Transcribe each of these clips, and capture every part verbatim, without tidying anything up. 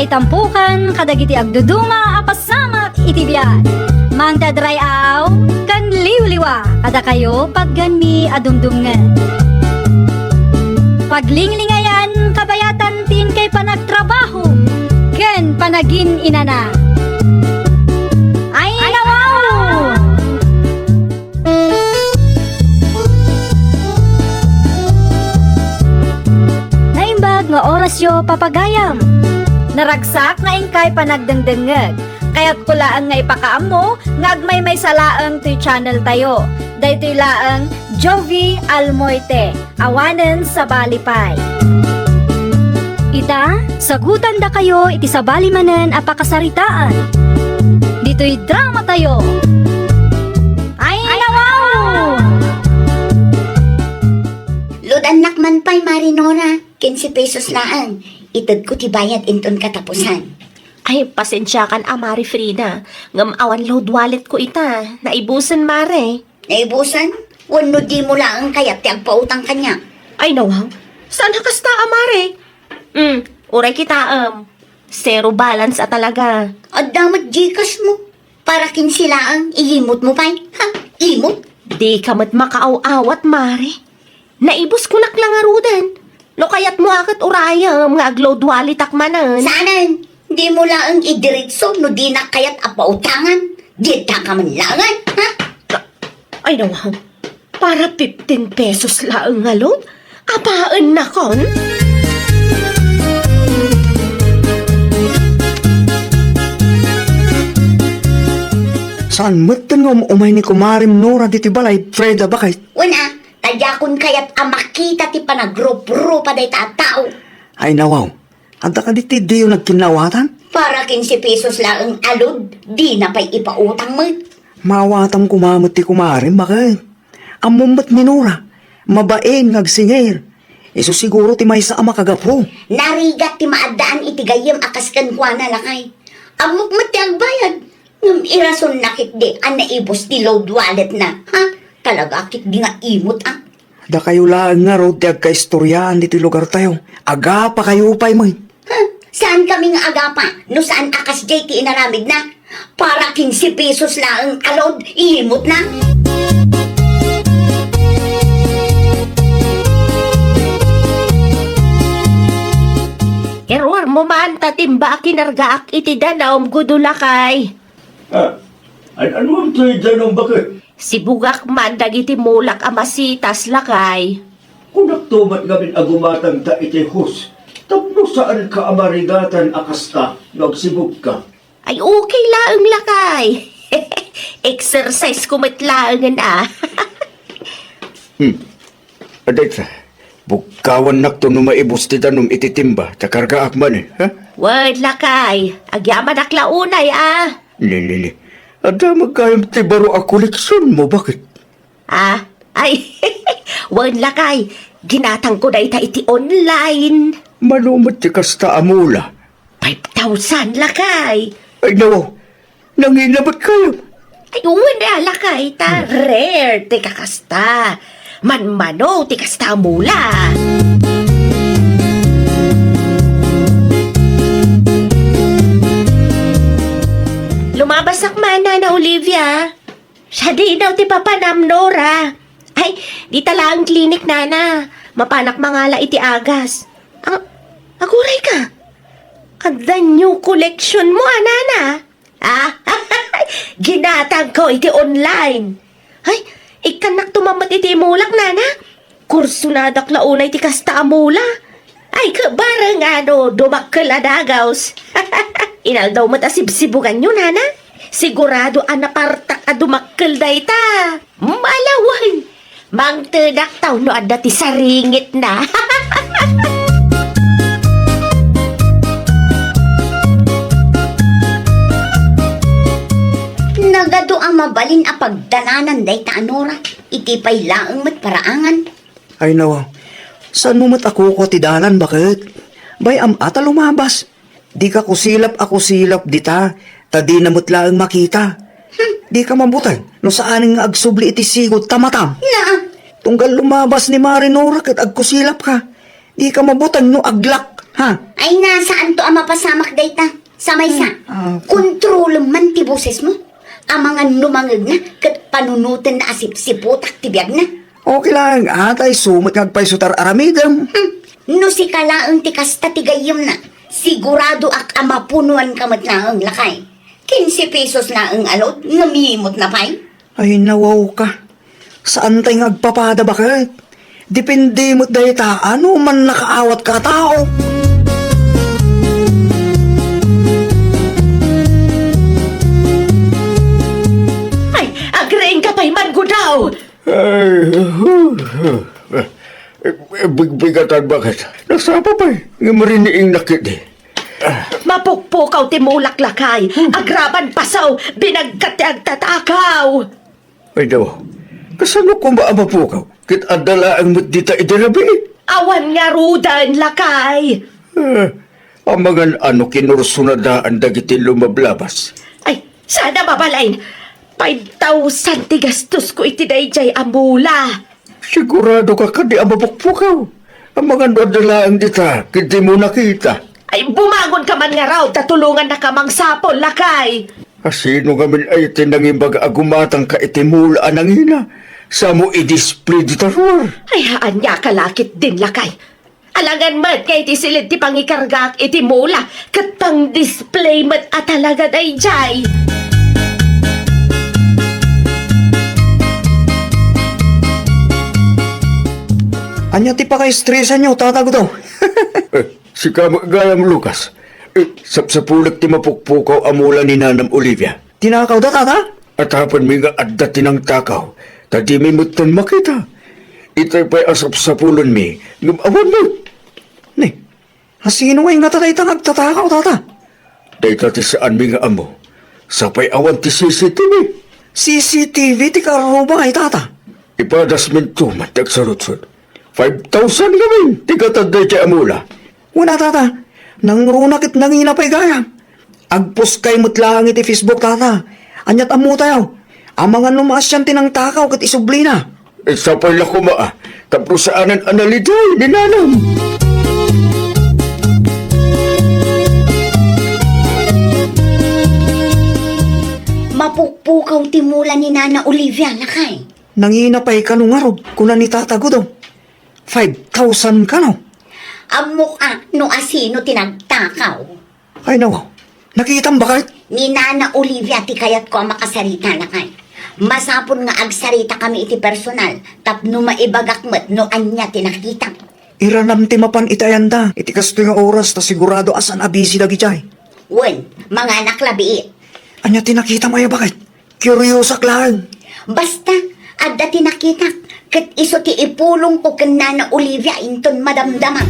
Tampukan kadagiti agduduma a pasamak iti biag. Mangted ray-aw ken liwliwa kadakayo pagganmi a dumdumngeg. Paglinglingayan kabayatan ti inkay panagtrabaho ken panagin-inana. Ay, nawaw! Naimbag nga orasyo, papagayam. Naragsak nga inkay panagdengdengngeg. Kayatko laeng nga ipakaammo nga agmaymaysa laeng toy channel tayo. Daytoy laeng Jovie Almoite. Awanen sabali pay. Ita, sagutandakayo iti sabali manen a pakasaritaan. Ditoy drama tayo. Ay, nawaw! Load-annak man pay, Mari Nora. Kinse pesos laeng. Itedko ti bayad inton katapusan. Ay, pasensiakan a, Mari Frida. Ngem awan load wallet ko ita. Naibusen, Mare. Naibusen? Wenno dimo laeng kayat ti agpautang kaniak? Ay, nawaw. Saan a kasta a, Mare? Hmm, uray kitaem. Zero balance a talaga. Adda met Gcash mo. Para kinse laeng ilimot mo pay. Ha? Imot? Dika met makaaw-awat, Mare. Naibus ko nak la ngaruden. No kayat mo a ket urayem nga agload walletak manen. Saanen? Dimo laeng idiretso no dinak kayat a pautangan. Dita ka man laengen, ha? Ay, nawaw. Para fifteen pesos laeng nga load? Apaennakon? Saan metten nga um-umay ni Kumarem Nora ditoy balay, Freda, baket? Wen a, ta diakon kayat a makita ti panagrup-rupa dayta a tao. Ay, nawaw. Adda kadi ti diyo nagkinnaawatan? Para kinse pesos laeng a load, dina pay ipautang met. Maawatam koma met ti kumarem, baket? Ammom met ni Nora, mabain nga agsinger. Isu siguro ti maysa a makagapu. Narigat ti maaddaan iti gayyem a kas kenkuana, lakay. Ammok met ti agbayad. Ngem irasonna ketdi a naibus ti load wallet na, ha? Talaga ketdi nga imot, a. Dakayo laeng ngarud ti agkaistoriaan ditoy lugartayo. Agapakayo pay met. Huh, saankami nga agapa no saan a kasdiay ti inaramidna? Para kinse pesos laeng a load, imot na. Iruarmo man ta timba a kinargaak iti danum, Gudo, lakay. Ah, an-, anuan toy danum, baket? Sibugak man dagiti mulak a masitas, lakay. Kunakto met ngamin a gumatangta iti hose tapno saanka a marigatan a kasta no agsibugka. Ay, okay laeng, lakay. Exercise ko met laengen, a. Hmm. Adayta, bugkawannakto no maibus ti danum iti timba, ta kargaak manen, ha? Wen, lakay. Agyamanak la unay, a. Ni, ni, ni. Adda met gayam ti baro a koleksionmo, baket? Ah, ay, wen, lakay. Ginatangko dayta iti online. Mano met ti kasta a mula? Five thousand, lakay. Ay, nawaw. Nangina met kayo? Ay, wen a, lakay, ta rare ti kakasta. Manmano ti kasta a mula. Lumabasak man, Nana Olivia. Sadino ti papanam, Nora? Ay, dita laeng klinik, Nana. Mapanak mangala iti agas. Ang, aguray ka. Adda new collection mo, a, Nana? Ah, ginatangko iti online. Ay, ikkannakto man met iti mulak, Nana. Kursonadak la unay ti kasta a mula. Ay, ket bareng a no dumakkel a dagaws. Inaldaw met a sibsibuganyo, Nana. Sigurado a napartak a dumakkel dayta. Malawen! Mangtedak ta no adda ti saringitna. Nagadu a mabalin a pagdalanan dayta a Nora, iti pay laeng met paraangan. Ay, nawa, saanmo met a kukua ti dalan, baket? Bay-am a ta lumabas. Dika kusilap a kusilap dita, ta dina met laeng makita. Hmm, dika mabuteng no saanen nga agsubli iti sigud ta matam. Na. Tunggal lumabas ni Mari Nora ket agkusilapka. Dika mabuteng no aglak. Ha? Ay, na, saanto a mapasamak dayta. Sa maysa, hmm, ah, kontrolem man ti bosesmo. Amangan no mangngegna, ket panunotenna a sipsiputak ti biagna. Okay laeng, atay, isu met nga agpayso ti ar-aramidem. Hmm. No sika laeng ti kasta ti gayyemna, siguradoak a mapunoanka met laeng, lakay. Kinse pesos laeng a load, ngem yimotna pay. Ay, nawawka. Saantay nga agpapada, baket. Depende met dayta, no man nakaawatka a tao. Ay, agriingka pay man, Gudaw! Ay, bigbigatan, baket. Nasapa pay, ngem riniingnak idi. Mapukpukaw ti mulak, lakay. Hmm. Agraman pasaw, binagkat ti agtatakaw. Ay daw, kasano koma a mapukaw? Ket adda laeng met dita idi rabii. Awan ngaruden, lakay. Eh, amangan no kinursonadaan dagiti lumablabas. Ay, saan a mabalin. Five thousand ti gastosko iti daydiay a mula. Siguradoka kadi a mapukpukaw? Amangan no adda laeng dita, ket dimo nakita. Ay, bumangonka man ngarud, ta tulongannaka mangsapul, lakay. A sino ngamin aya ti nangibaga a gumatangka iti mula a nangina? Samo i-display dita ruar. Ay, ania ka la ketdin, lakay? Alangan met nga iti siled ti pangikargaak iti mula, ket pang-display met a talaga daydiay. Ania ti pakaestresanyo, Tata Gudaw? Eh, sika met gayam, Lucas. Eh, sapsapulek ti mapukpukaw a mula ni Nanam Olivia. Tinakawda, Tata? Atapenmi nga adda ti nangtakaw, ta dimi metten makita. Itay pay a sapsapulenmi, ngem awan met. Ni, a sino ngay ngata dayta nga agtatakaw, Tata? Dayta ti saanmi nga ammo. Sapay awan ti C C T V. C C T V ti karrubay, Tata. Ipadasminto man ti agsaludsod. Five thousand ngamin ti gatad daydiay a mula. Wen a, Tata, nangruna ket nangina pay gayam. Agposkay met laeng iti Facebook, Tata. Aniat ammotayo? Amangan no maasian ti nangtakaw ket isublina. Sapay la koma, a, tapno saanen a naliday ni Nanam. Mapukpukaw ti mula ni Nana Olivia, lakay. Nangina pay kano ngarud, kuna ni Tata Gudaw. Five thousand kano? Ammok a no asino ti nagtakaw. Ay, nawaw. Nakitam, baket? Ni Nana Olivia ti kayatko a makasarita, lakay. Masapul nga agsaritakami iti personal tapno maibagak met no ania ti nakitak. Iranam ti mapan iti ayanda iti kastoy nga oras ta sigurado a saan a busy dagiti ay. Wen, manganak labiit. Ania ti nakitam aya, baket? Kuriosak laeng. Basta, adda ti nakitak, ket isu ti ipulongko ken Nana Olivia inton madamdama.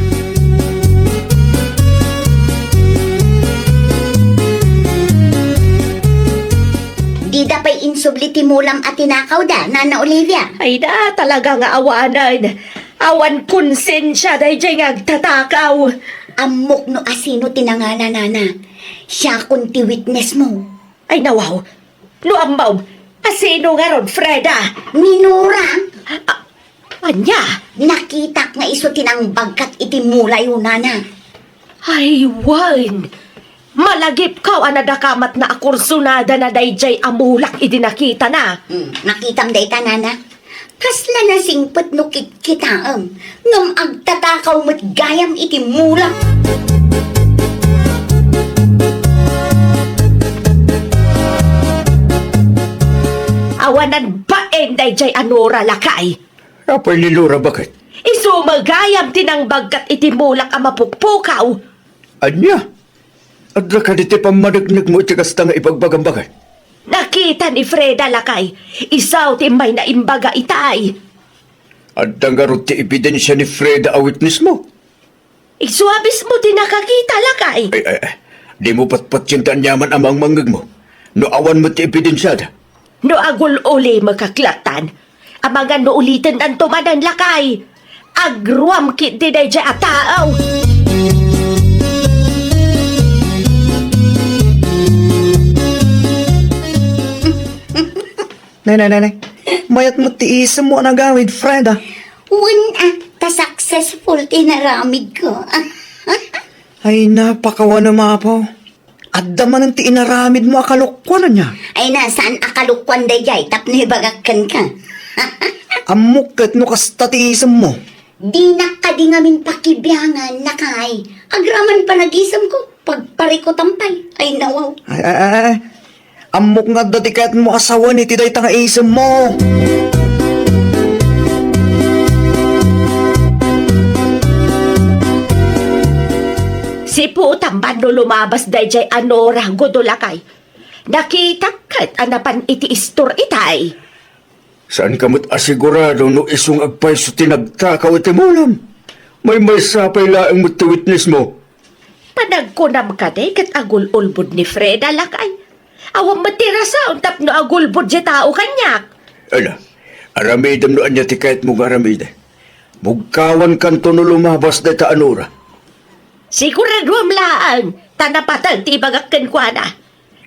Dida pay insubli ti mulam a tinakawda, Nana Olivia? Ay da, talaga nga awanen. Awan konsensia daydiay nga agtatakaw. Ammok no asino ti nangalanana. Siakon ti witnessmo. Ay, nawaw. No ammom, asino ngarud, Freda? Ni Nora. A-, ania? Nakitak nga isu ti nangbagkat iti mulayo, Nana. Ay, wen. Malagipkaw a nadakamatna a kursunadana daydiay a mulak idi nakitana. Hmm, nakitam dayta, Nana? Kasla nasingpet no kitkitaem, ngem agtatakaw met gayam iti mula. Awanan bain daydiay a Nora, lakay. Apay ni Nora, baket? Isu met gayam ti nangbagkat iti mulak a mapukpukaw. Ania? Adda kadi ti pammaneknekmo iti kasta nga ibagbagam, baket? Nakita ni Freda, lakay. Isu ti immay naimbaga itay. Adda ngarud ti ebidensia ni Freda a witnessmo? Isu a mismo ti nakakita, lakay. Ay, ay, ay. Dimo patpatien ti aniaman a mangmangngegmo. No awan met ti ebidensiada. No agul-ulimekak lattan, amangan no ulitennanto manen, lakay. Agruam ketdi daydiay a tao. Nay, nay, nay, nay. Mayat met ti isemmo a nagawid, Freda. Wen a, ta successful ti inaramidko. Ay, napakawanem, Apo. Adda manen ti inaramidmo a kalokuan, ania? Ay na, saan a kalokuan daydiay tapno ibagak kenka? Ammok ket no kasta ti isemmo. Dinak kadi ngamin pakibiangan, lakay. Agraman panagisemko, pagparikutan pay. Ay, nawaw. Ay, ay, ay, ay. Ammok nga adda ti kayatmo a sawen iti dayta nga isemmo. Siputam ban no lumabas daydiay a Nora, Gudo, lakay. Nakitak ket a napan iti istor itay. Saanka met a sigurado no isu nga agpayso ti nagtakaw iti mulam? Maymaysa pay laeng met ti witnessmo. Panagkunam kadi ket agul-ulbod ni Freda, lakay. Awan met ti rason tapno agulbod ti tao kaniak. Ala, aramidem no ania ti kayatmo nga aramiden. Mugkawankanto no lumabas dayta a Nora. Siguraduam laeng ta napateg ti ibagak kenkuana.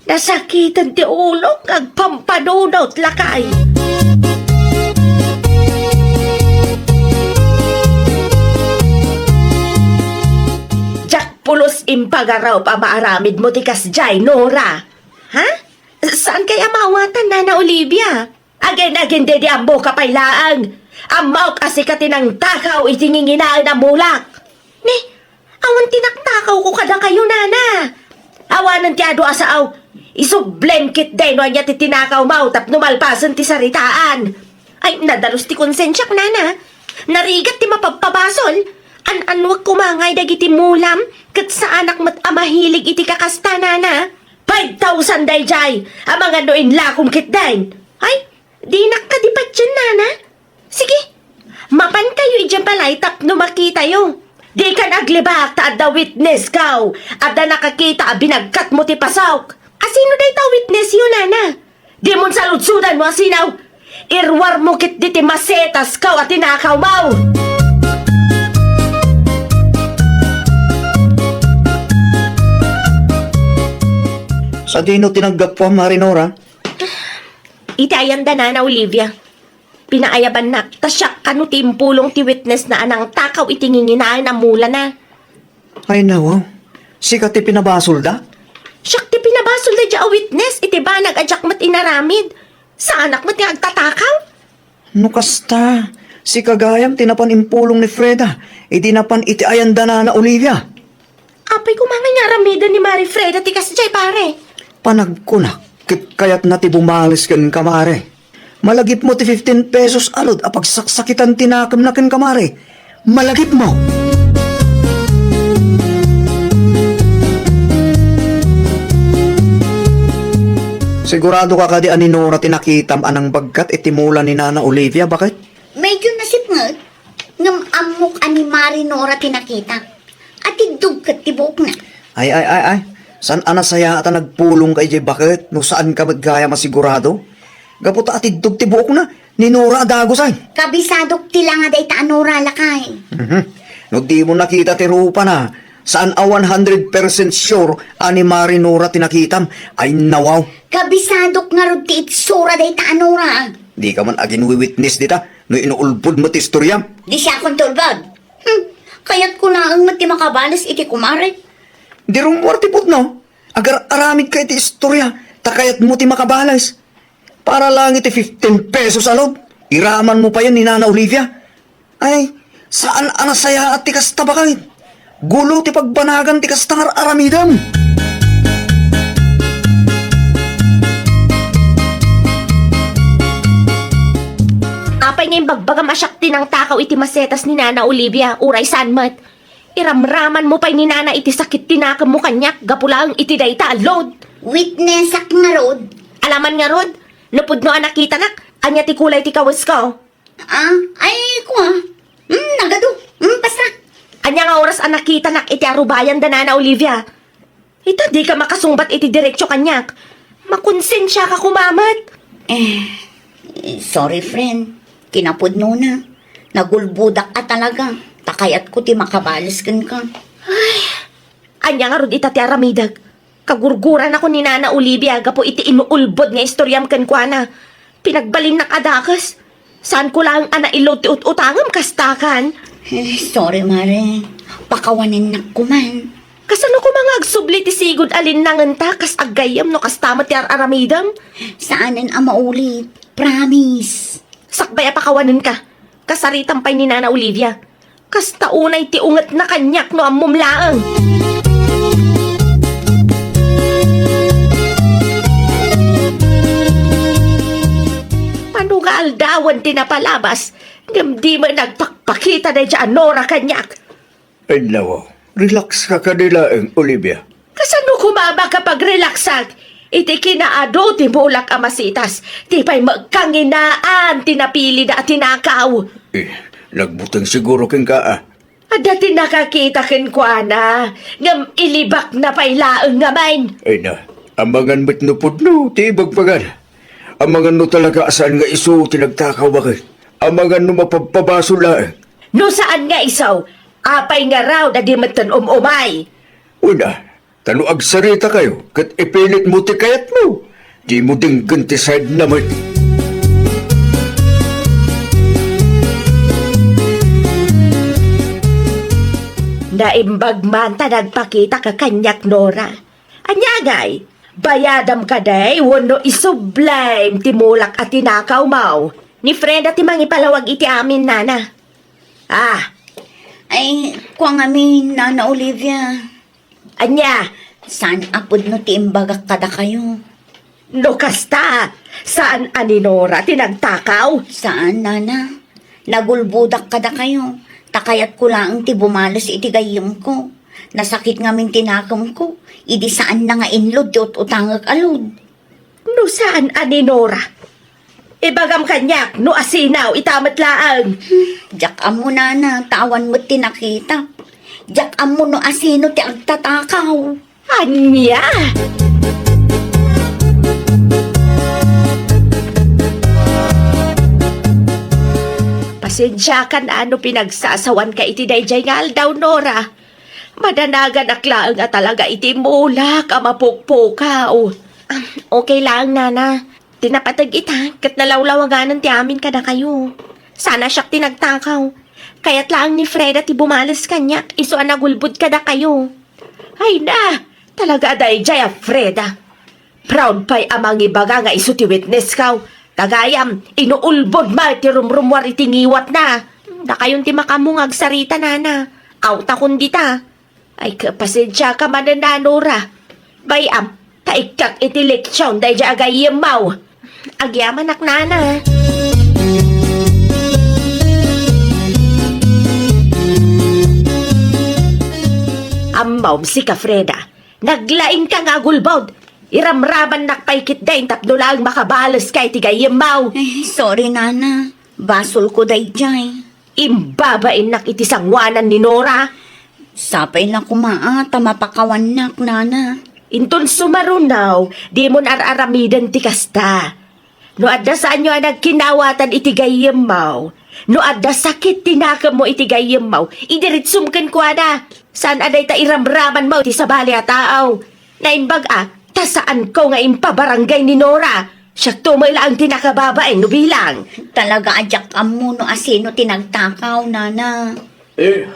Nasakitan ti ulok nga agpampanunot, lakay. Diak pulos impagarup a maaramidmo ti kasdiay, Nora. Ha? Saan kay a maawatan, Nana Olivia? Agin-agin daydi ammoka pay laeng. Ammok a sika ti nangtakaw iti nginginaen a mulak. Ni, awan ti naktakawko kadakayo, Nana. Awanen ti adu a sao. Isublem ketdi no ania ti tinakawmo tapno malpasen ti saritaan. Ay, nadalus ti konsensiak, Nana. Narigat ti mapabpabasol. An-annuak koma ngay dagiti mulam, ket saanak met a mahilig iti kakasta, Nana. Five thousand daydiay, amangan no inlakom ketdin. Ay, dinak kadi patien, Nana. Sige, mapankayo idiay balay tapno makitayo. Dikan aglibak ta adda witnesskaw, adda nakakita a binagkatmo ti pasok. Asino dayta a witnessyo, Nana? Dimon saludsodan no asino. Iruarmo ketdi ti masetaskaw a tinakawmo. Sadino ti naggapuam, Mari Nora? Iti ayan da Nana Olivia. Pinaayabannak, ta siak kano ti impulong ti witnessna a nangtakaw iti nginginaen a mulana. Ay, nawaw. Sika ti pinabasolda? Siak ti pinabasolda daydiay a witness iti banag a diak met inaramid. Saanak met nga agtatakaw. No kasta, sika gayam ti napan impulong ni Freda idi napan iti ayan da Nana Olivia. Apay koma nga aramiden ni Mari Freda ti kasdiay, pare? Panagkunak, ket kayatna ti bumales kenka, Mari. Malagipmo ti fifteen pesos a load a pagsaksakitan ti nakemna kenka, Mari. Malagipmo! Sigurado ka kadi a ni Nora ti nakitam a nangbagkat iti mula ni Nana Olivia, baket? Medyo nasipnget, ngem ammok a ni Mari Nora ti nakita. Atiddog ket ti buokna. Ay, ay, ay, ay. Saan a nasayaat a nagpulongka idiay baket no saanka met gayam a sigurado? Gapu ta atiddog ti buokna, ni Nora a dagus, ay. Kabisadok ti langa dayta a Nora, lakay. Mhm. No dimo nakita ti rupana, saan a one hundred percent sure a ni Mari Nora ti nakitam. Ay, nawaw. Kabisadok ngarud ti itsura dayta a Nora. Dika man aginwi-witness dita, no inuulbodmo ti istoriam. Di siakon ti ulbod. Hmm, kayatko laeng met ti makabales iti kumare. Di rummuar ti pudno. Agar-aramidka iti istoria, ta kayatmo ti makabales. Para laeng iti fifteen pesos a load, iramanmo payen ni Nana Olivia. Ay, saan a nasayaat ti kasta, baket. Gulo ti pagbanagan ti kasta nga ar-aramidem. Apay nga imbagbagam a siak ti nangtakaw iti masetas ni Nana Olivia, uray saan met? Iramramanmo pay ni Nana iti sakit ti nakemmo kaniak gapu laeng iti dayta a load. Witnessak ngarud. Alaman ngarud, no pudno a nakitanak, ania ti kulay ti kawesko? Ah, ay, kua. Hmm, nagadu. Hmm, basta. Ania nga oras a nakitanak iti arubayan da Nana Olivia? Ita, dika makasungbat iti diretsio kaniak. Makonsensiaka koma met. Eh, sorry, friend. Kinapudnona. Nagulbodak a talaga. Ta kayatko ti makabales kenka. Ay, ania ngarud ita ti aramidek? Kagurguranako ni Nana Olivia gapu iti inuulbod nga istoriam kenkuana. Pinagbalinnak a dakes. Saanko laeng a nailod ti ut-utangem, kastakan. Eh, sorry, Mare. Pakawanennak koman. Kasano koma nga agsubli ti sigud a linnangenta kas aggayyem no kasta met ti ar-aramidem? Saanen a maulit. Promise. Sakbay a pakawanenka. Kasaritam pay ni Nana Olivia. Kasta unay ti ungetna kaniak no ammom laeng. Mano nga aldawen ti napalabas, ngem di met nagpakpakita daydiay a Nora kaniak. Ay, nawaw. Relax ka kadi laeng, Olivia. Kasano koma a makapagrelaxak? Iti kinaadu ti mulak a masitas, ti pay met kanginaan ti napilida a tinakaw. Eh, nagbuteng siguro kenka, a. Adda ti nakakita kenkuana, ngem ilibakna pay laeng ngamin. Ay na, amangan met no pudno ti ibagbaga. Amangan no talaga a saan nga isu ti nagtakaw, baket. Amangan no mapabpabasol laeng. No saan nga isu, apay ngarud a di metten um-umay? Wen a, ta no agsaritakayo ket ipilitmo ti kayatmo, dimo denggen ti side na met. Naimbag man ta nagpakitaka kaniak, Nora. Ania ngay? Bayadam kadi wenno isublem ti mulak a tinakawmo? Ni Freda ti mangipalawag iti amin, Nana. Ah. Ay, kua ngamin, Nana Olivia. Ania? Saan a pudno ti imbagak kadakayo. No kasta, saan a ni Nora ti nagtakaw? Saan, Nana. Nagulbodak kadakayo, ta kayatko laeng ti bumales iti gayyemko. Nasakit ngamin ti nakemko, idi saanna nga inlod ti ut-utangek a load. No saan a ni Nora, ibagam kaniak no asino ita met laeng. Diak ammo, Nana, ta awan met ti nakita. Diak ammo no asino ti agtatakaw. Ania? Pasensiakan a no pinagsasawanka iti daydiay nga aldaw, Nora. Madanaganak laeng a talaga iti mulak a mapukpukaw. Ah, okay laeng, Nana. Ti napateg ita, ket nalawlawaganan ti amin kadakayo. Saan a siak ti nagtakaw. Kayat laeng ni Freda ti bumales kaniak, isu a nagulbod kadakayo. Ay na, talaga a daydiay a Freda. Proud pay a mangibaga nga isu ti witnesskaw. Ta gayam, inuulbodmo ti rumrumuar iti ngiwatna. Dakayon ti makaammo nga agsarita, Nana. Awtakon dita. Ay, kapasensiaka manen, Nora. Bay-am, ta ikkak iti leksion daydiay a gayyemmo. Agyamanak, Nana. Ammom, sika, Freda. Naglaingka nga agulbod. Iramramannak pay ketdin tapno laeng makabaleska iti gayyemmo. Eh, sorry, Nana. Basolko daydiay. Imbabainnak iti sangoanan ni Nora. Sapay la koma a ta mapakawannak, Nana. Inton sumaruno, dimon ar-aramiden ti kasta. No adda saanyo a nagkinawatan iti gayyemmo, no adda sakit ti nakemmo iti gayyemmo, idiretsom kenkuana. Saan a dayta iramramanmo ti sabali a tao. Naimbag a, ta saanko nga impabarangay ni Nora. Siakto met laeng ti nakababain no bilang. Talaga a diak ammo no asino ti nagtakaw, Nana. Eh,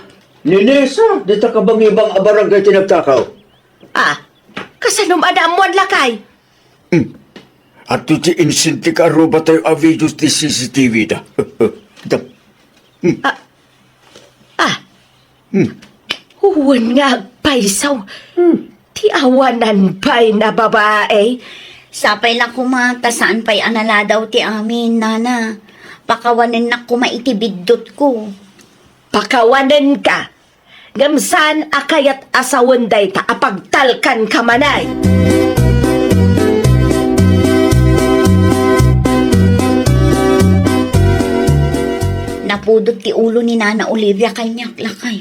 ni Nessa, dita kabangibang a barangay ti nagtakaw. Ah, kasano a naammoan, lakay? Hmm. Adtoy ti insent ti kaarrubatayo a videos ti C C T V da. Da. Hmm. Ah. Ah. Hmm. Wen nga agpayso. Hmm. Ti awanan pay a babai. Sapay la koma ta saan pay a naladaw ti amin, Nana. Pakawanennak koma iti biddutko. Pakawanenka. Ngem saan a kayat a sawen dayta a pagtalkanka manen. Napudot ti ulo ni Nana Olivia kaniak, lakay.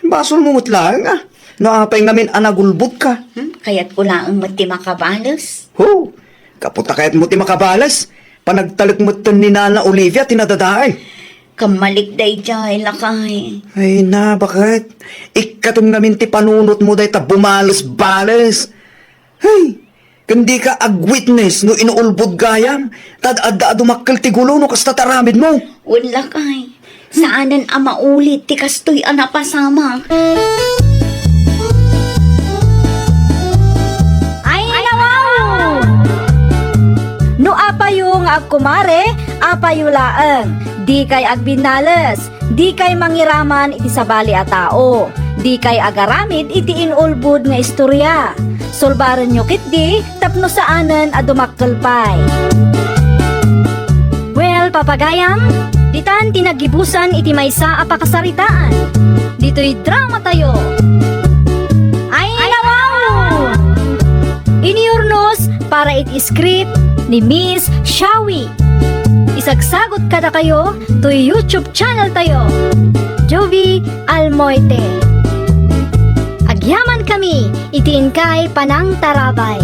Basolmo met laeng, a. No apay ngamin a nagulbodka. Hmm? Kayatko laeng met ti makabales. Ho, gapu ta kayatmo ti makabales, panagtalek metten ni Nana Olivia ti nadadael. Kammalik daydiay, lakay. Ay na, baket? Ikkatem ngamin ti panunotmo dayta bumales-bales. Hay, ken dika agwitnes no inuulbod gayam, ta ad-adda a dumakkel ti gulo no kasta ti aramidmo. Wen, lakay. Saanen a maulit ti kastoy a napasamak. Kumare, apayo laeng, dikay agbinnales, dikay mangiraman iti sabali a tao, dikay agaramid iti inulbod nga istorya. Sulbarenyo ketdi tapno saanen a dumakkel pay. Well, papagayam, ditan ti naggibusan iti maysa a pakasaritaan. Ditoy drama tayo. Ay, nawaw! Iniurnos para iti script ni Miss Shawi. Isagsagot kadakayo toy YouTube channel tayo, Jovi Almoite. Agyaman kami iti inkay panangtarabay.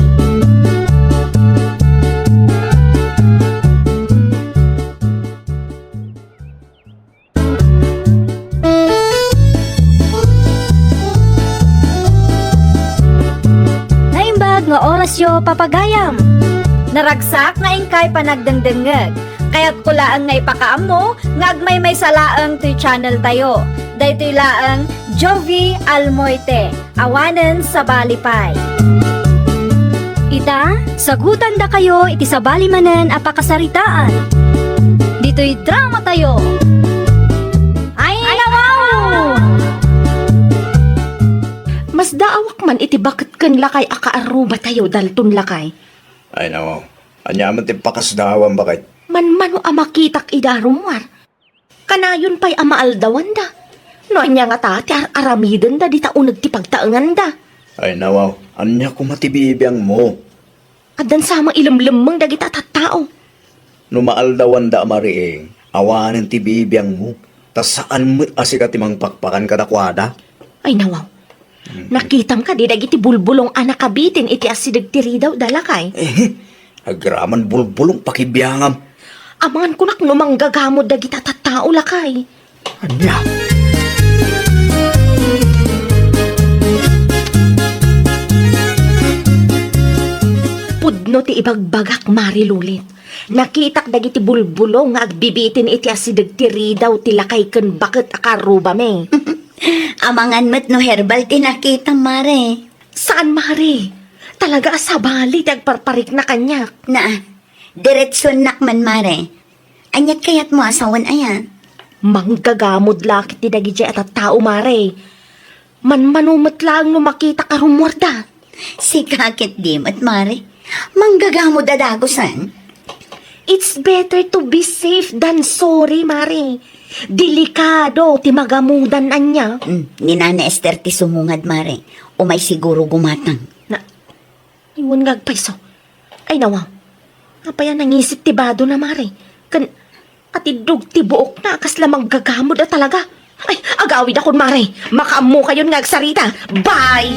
Naimbag nga orasyo, papagayam. Naragsak nga inkay panagdengdengngeg. Kayatko laeng nga ipakaammo nga agmaymaysa laeng toy channel tayo. Daytoy laeng Jovi Almoite, awanen sabali pay. Ita, sagutandakayo iti sabali manen a pakasaritaan. Ditoy drama tayo. Ay, nawaw! Masdaawak man iti baket ken lakay a kaarruba tayo, Dalton, lakay. Ay, nawaw. Ania met ti pakasdaawan, baket? Manmano a makitak ida a rummuar. Kanayon pay a maaldawanda. No ania ngata ti ar-aramidenda dita uneg ti pagtaenganda. Ay, nawaw, ania koma ti bibiangmo? Addan sa nga ilemlemmeng dagita a tattao. No maaldawanda a mariing, awanen ti bibiangmo, ta saan met a sika ti mangpakpakan kadakuada. Ay, nawaw. Mm. Nakitam kadi dagiti bulbulong a nakabitin iti asideg ti ridawda, lakay? Eh, agraman bulbulong, pakibiangam. Amangan kunak no manggagamod dagita tattao, lakay. Ania? Pudno ti ibagbagak, Mari Lulit. Nakitak dagiti bulbulong nga agbibitin iti asideg ti ridaw ti lakay ken baket a karrubami. Amangan met no herbal ti nakitam, Mare. Saan, Mare. Talaga a sabali ti agparparikna kaniak. Na, diretsuennak man, Mare. Aniat kayatmo a sawen aya? Manggagamod la ketdi dagidiay a tattao, Mare. Manmano met laeng no makitak a rummuarda. Sika ketdi met, Mare. Manggagamod a dagusen. It's better to be safe than sorry, Mare. Delikado ti magamudan ania. Mm, ni Nana Ester ti sumungad, Mare. Umay siguro gumatang. Na, Ay, wen nga agpayso. Ay, nawaw. Apay a nangisit ti badona, Mare? Ken atiddog ti buokna a kasla manggagamod a talaga. Ay, agawidakon, Mare. Makaammokayon nga agsarita. Bye!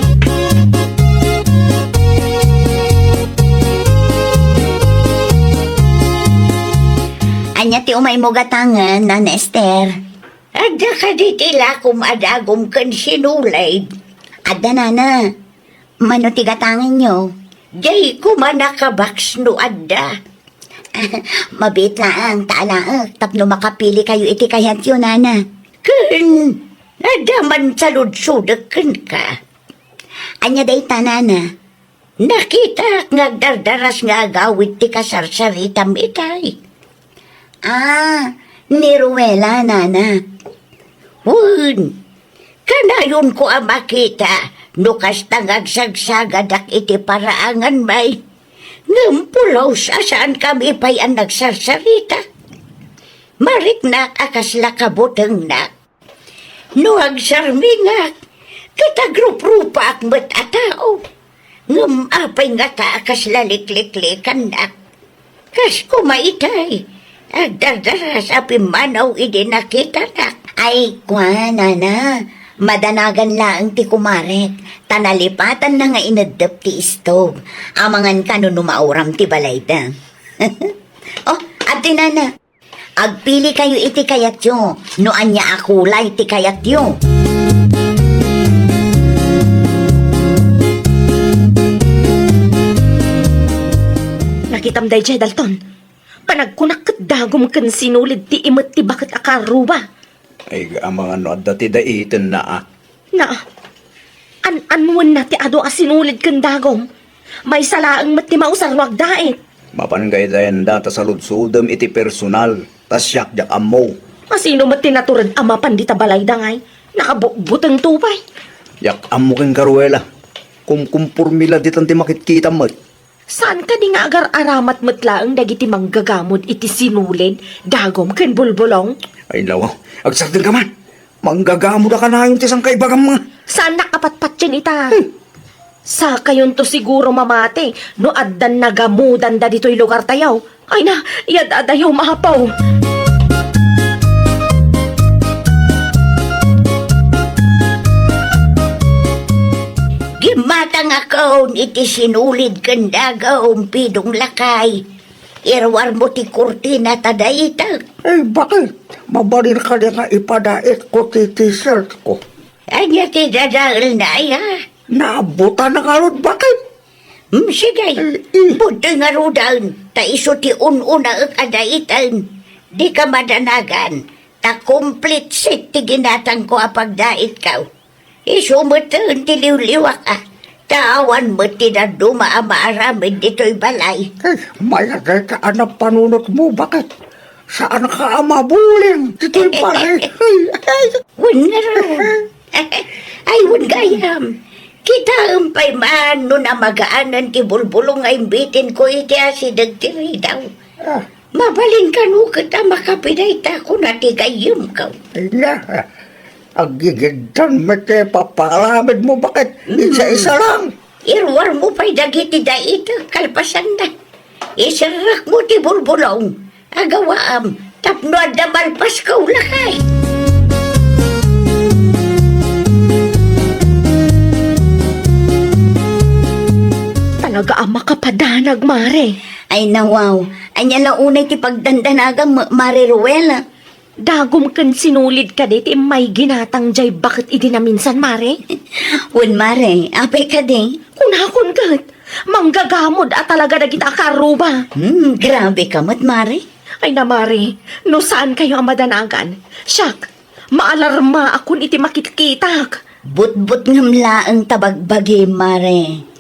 Ania ti umaymo gatangen, Nana Ester? Adda kadi ti lakom a dagom ken sinulid? Adda, Nana. Mano ti gatangenyo? Diay koma nakabaks no adda. Mabiit laeng ta alaek tapno makapili kayo iti kayatyo, Nana. Ken, adda man saludsodek kenka. Ania dayta, Nana? Nakitak nga agdardaras nga agawid ti kasarsaritam itay. Ah, ni Ruela, Nana. Wen, kanayonko a makita no kasta nga agsagsagadak iti paraangan, may. Ngem pulos a saankami pay a nagsarsarita. Mariknak a kasla kabutengnak. No agsarmingak, ket agruprupaak met a tao. Ngem apay ngata a kasla likliklikannak? Kas koma itay, agdardaras a pimmanaw idi nakitanak. Ay, kua, Nana, madanagan laeng ti kumarek, ta nalipatanna nga ineddep ti istog. Amangan kano no mauram ti balayda. Oh, adtoy, Nana. Agpili kayo iti kayatyo, no ania a kulay ti kayatyo. Nakitam daydiay, Dalton. Panagkunak ket dagom ken sinulid ti imet ti baket a karruba. Ay, amangan no adda ti daitenna a. Na, an-anwenna ti adu a sinulid ken dagom. Maysa laeng met ti mausar no agdait. Mapan gaydayanda ta saludsodem iti personal, ta siak diak ammo. Asino met ti natured a mapan dita balayda ngay? Nakabutbutengto pay. Diak ammo kenka, Ruela. Kumkumpormi la ditan ti makitkitam met. Saan kadi nga agar-aramat met laeng dagiti manggagamod iti sinulid, dagum ken bulbulong? Ay, nawaw. Agsardengka man. Manggagamod a kanayon ti sangkaibagam nga. Saannak a patpatien ita. Hmm. Sakayonto siguro mamati no addan nagamodanda ditoy lugartayo. Ay na, yad-adayo, maapaw. Gimmatangakon iti sinulid ken dagum, Pidong lakay. Iruarmo ti kurtina ta daitek. Eh, bakit? Mabalin kadi nga ipadaitko ti t-shirtko? Ania ti dadaelna, aya? Naabutan na ngarud, bakit? Hmm, sige. Eh, eh. Budtoy ngaruden, ta isu ti un-unaek a daiten. Dika madanagan, ta complete set ti ginatangko a pagdaitko. Isu metten ti liwliwak, a, ta awan met ti dadduma a maaramid ditoy balay. Eh, mayat dayta a napanunotmo, bakit? Saanka a mabuling ditoy balay. Ay, ay. Wen ngarud. Ay, wen gayam. Kitaem pay man no namagaanen ti bulbulong nga imbitenko iti asideg ti ridaw. Ah. Mabalin kano ket a makapidayta kuna ti gayyemko. Ay na, aggigiddan met ti papaaramidmo, bakit? Mm. Isa-isa lang. Iruarmo pay dagiti daitek kalpasanna. Iserrekmo ti bulbulong. Agawaam, tapno adda malpasko, lakay. Talaga a makapadanag, Mare. Ay, nawaw. Ania la unay ti pagdandanagam, Mare Ruela? Dagum ken sinulid kadi ti immay ginatang jay baket idi naminsan, Mare? Wen, Mare. Apay kadi? Kunakon ket, manggagamod a talaga dagita a kaarruba. Hmm, grabe ka met, Mare. Ay na, Mare, no saankayo a madanagan, siak, maalarmaakon iti makitkitak. Butbut ngem laeng ta bagbagi, Mare.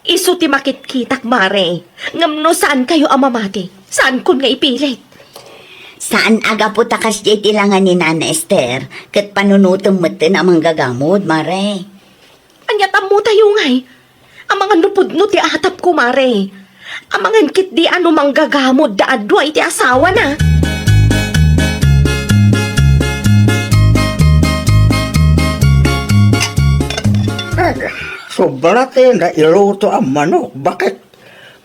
Isu ti makitkitak, Mare. Ngem no saankayo a mamati, saankon nga ipilit. Saan a gapu ta kasdiay ti langa ni Nana Ester, ket panunotem metten a manggagamod, Mare. Ania ti ammotayo ngay? Amangan no pudno ti atapko, Mare. Amangan ketdi a no manggagamod da a dua iti asawana. Ay, sobra ti nailuto a manok. Bakit?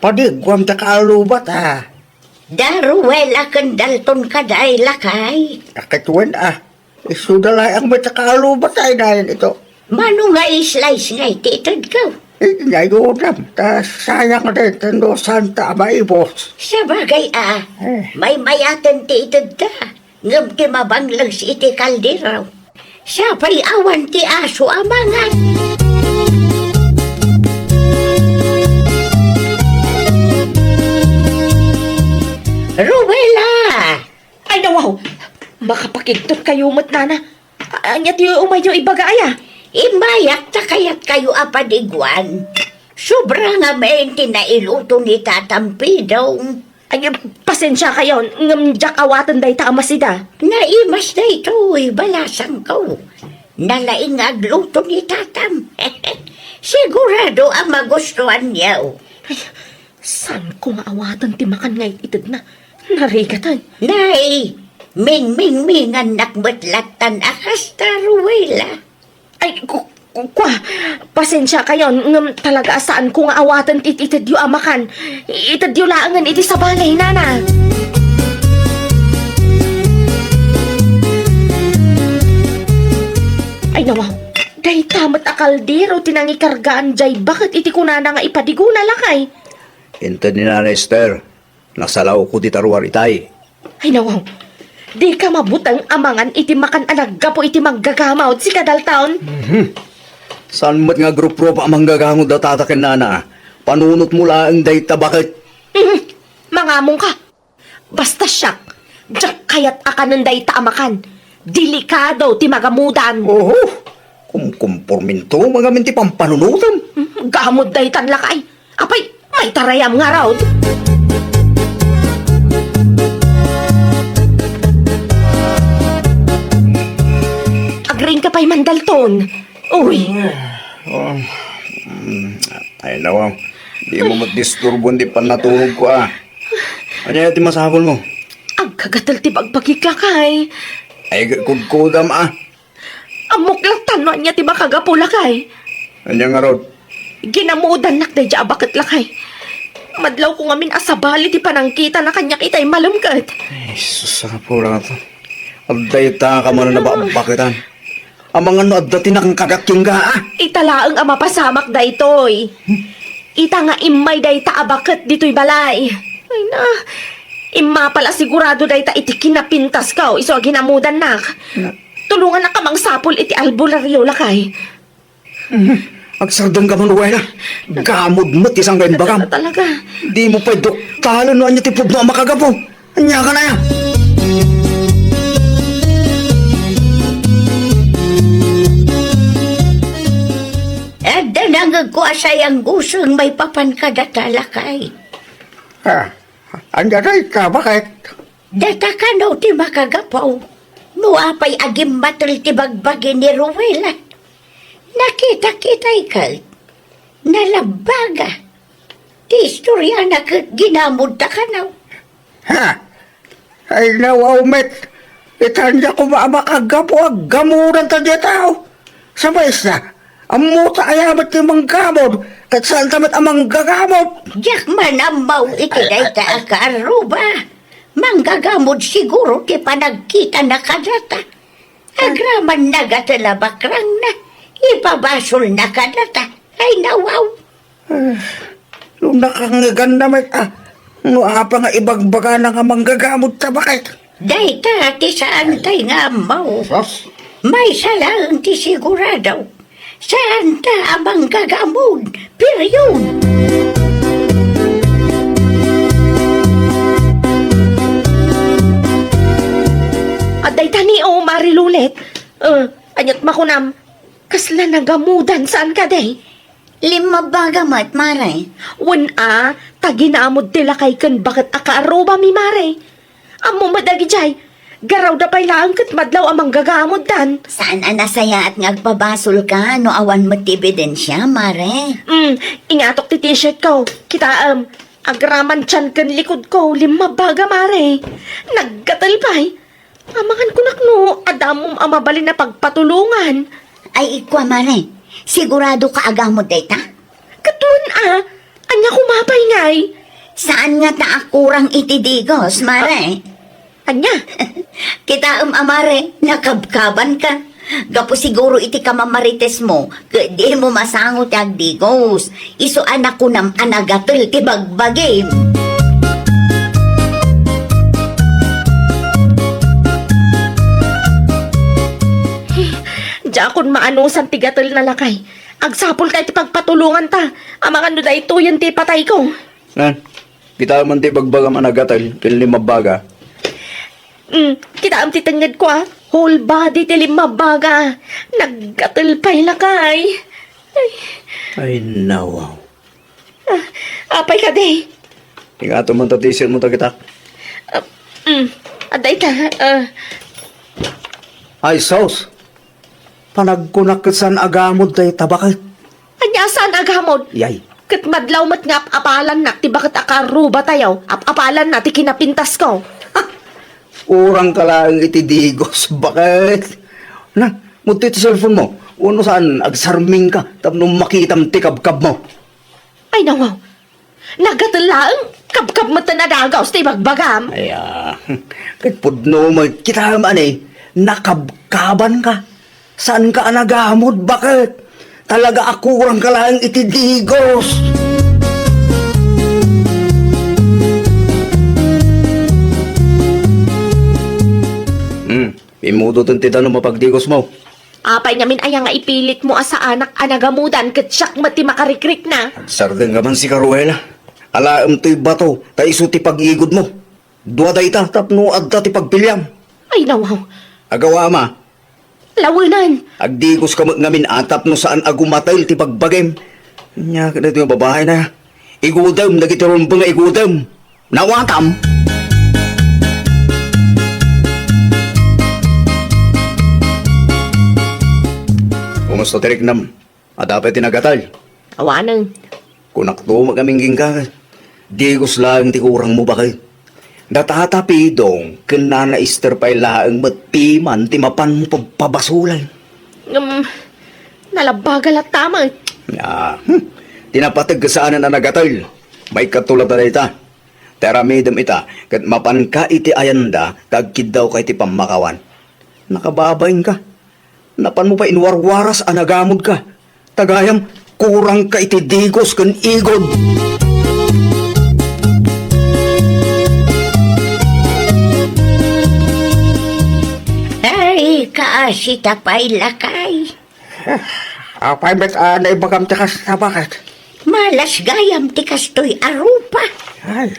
Padiguam ti kaalubat, a. Da Ruela ken Dalton kadi, lakay. Aket wen, a. Isuda laeng met a kaalubat ay dayen ito. Mano nga islice nga iti itedko? Eh, inayonam, ta sayang dayta no santa a maibos. Sabagay, a, eh, maymayaten ti itedta, ngem ti mabanglegs iti kaldero. Siapay awan ti aso a mangan. Ruela! Ay, nawaw! Makapakigtot kayo met, nana. A-, ania ti umayyo ibaga, aya? Immayak ta kayat kayo a padiguan. Sobra ngamin ti nailuto ni Tatam Pidong. Ay, pasensia kayon, ngem diak awaten dayta a masida. Naimas daytoy, balasangko. Nalaing nga agluto ni Tatam. Sigurado a magustuanyo. Ay, saanko nga awaten ti makan nga it-itedna? Narigatan. Nay, mingmingmingannak met lattan a kasta, Ruela. Ay, ku-, ku-, kua, pasensia kayon, ngem talaga a saanko nga awaten ti it-itedyo a makan. Itedyo laengen iti sabali, nana. Ay, nawaw, dayta met a kaldero ti nangikargaan jay baket iti kunana nga ipadigona, lakay. Inted ni Nana Ester, nasalawko dita ruar itay. Ay, nawaw. Dika mabuteng a mangan iti makan a naggapu iti manggagamod, sika, Dalton. Mhm. Saan met nga agruprupa a manggagamod da tata ken nana? Panunotmo laeng dayta baket. Mhm. Mangamongka. Basta siak, diak kayat a kanen dayta a makan. Delikado ti magamudan. Oho, kumkumporminto ngamin ti pampanunotem. Hmm, gamod daytan, lakay. Apay, maitarayam ngarud. Ay, Mandalton. Uy. Oh, mm, ay, nawa. Di mo matdisturbo ti pannatulog ko, ah. Ania ti masapul mo? Agkagatel ti bagbagik, lakay. Ay, kudkudam, ah. Ammok latta no ania ti makagapu, lakay. Ania ngarud? Ginamudannak daydiay a baket, lakay. Madlawko ngamin a sabali ti panangkitana kaniak itay malem ket. Ay, sus, a purata. Adda ita ka man a nababaketan. Amangan no adda ti nakangkagat kenka, ah? Ita laeng a mapasamak daytoy. Ita nga immay dayta a baket ditoy balay. Ay na, immapal a sigurado dayta iti kinapintasko, isu a ginamudannak. Na- Tulongannak a mangsapul iti albularyo, lakay. Mhm. Agsardengka man, Ruela. Gamod met ti sangga imbagam. Ta-, talaga. Di mo pay duktalen no ania ti pudno a makagapu. Ania ka na ya? Adda nangegko a sayang guseng maipapan kadata, lakay. Ah, ania dayta, baket? Data kano ti makagapu no apay a gimmatel ti bagbagi ni Ruela? Nakitak itay ket nalabbaga. Ti istoriana ket ginamudta kano. Ha? Ay, nawaw met. Ita, ania koma a makagapu a gamudanta dayta a tao? Sa maysa, ammota aya met ti manggamud, ket saanta met a manggagamud. Diak man ammo iti dayta a kaarruba. Manggagamud siguro ti panagkitana kadata. Agraman nagatel a bakrangna, ipabasolna kadata. Ay, nawaw. Ah, no nakangngeganna met, ah, no apa nga ibagbagana nga manggagamud ta, baket? Dayta ti saantay nga ammo. Sus. Maysa laeng ti sigurado. Saanta a manggagamud. Period. Adda itay ni, o, Mari Lulet. Eh, aniat makunam? Kasla nagamudan saan kadi? Limmabbaga met, Mare. Wen a, ta ginamud ti lakay ken baket a kaarrubami, Mare. Ammom met dagidiay, garawda pay laeng ket madlaw a manggagamuddan. Saan a nasayaat nga agpabasolka no awan met ti ebidensia, Mare. Mm, ingatok ti t-shirt ko. Kitaem, agraman tian ken likod ko, limmabbaga, Mare. Naggatel pay. Amangan kunak no, adda ammom a mabalin a pagpatulongan. Ay, ikua, Mare, sigurado ka a gamud dayta? Ket wen a, ania koma pay ngay? Saan ngata a kurang iti digos, Mare? Ania? Kitaem a, Mare, nakabkabanka. Gapu siguro iti kamamaritesmo, ket dimo masango ti agdigos. Isu a nakunam a nagatel ti bagbagim. Diakon maanusan ti gatel na, lakay. Agsapulta iti pagpatulonganta. Amangan no daytoyen ti ipatayko. Nan, kitaem man ti bagbagam a nagatel ken limmabbaga. Mm, kitaem ti tengngedko, a. Whole body ti limmabbaga. Naggatel pay, lakay. Ay. Ay, nawaw. Ah, apay kadi? Ingato man ta ti isirmo dagita. Ah, mm, adda ita, ah. Ay, sus! Panagkunak ket saan a gamud dayta baket. Ania saan a gamud? Yay. Ket madlaw met nga ap-apalannak ti baket a karrubatayo, ap-apalanna ti kinapintasko. Kurangka laeng iti digos, baket. Na, mudto iti cellphone mo. Wenno saan, agsarmingka tapno makitam ti kabkabmo. Ay, nawaw. Naggatel laeng, kabkab met ti nadagaw ti bagbagam. Ay, ah, ket pudno met kitaem a nakabkabanka. Saanka a nagamud, baket? Talaga a kurangka laeng iti digos. Hmm, immudoten ti danum a pagdigosmo. Apay ngamin aya nga ipilitmo a saanak a nagamudan ket siak met ti makarikrikna? Agsardengka man sika, Ruela. Alaem toy bato, ta isu ti pag-igudmo. Dua dayta tapno adda ti pagpiliam. Ay, nawaw. Agawama. Lawenen. Agdigoska met ngamin a tapno saan a gumatel ti bagbagim. Ania kadaytoy nga babaina? Igudem dagiti rumbeng nga igudem. Nawatam. Kumusta ti riknam? Adda pay ti nagatel? Awanen. Kunakto met ngamin kenka, digos laeng ti kurangmo, baket. Da Tata Pidong ken Nana Ester pay laeng met piman ti mapan pagpabasolen. Ngem, nalabbaga latta met. Ah, hmm. Ti napateg saanen a nagatel. Maikkato latta dayta. Ti aramidem ita, ket mapanka iti ayanda, ta agkiddawka iti pammakawan. Nakababainka. Napanmo pay inwarwaras a nagamodka. Ta gayam, kurangka iti digos ken igod. Ay, kaasita pay, lakay. Apay met a naibagam ti kasta, baket? Malas gayam ti kastoy a rupa. Ay,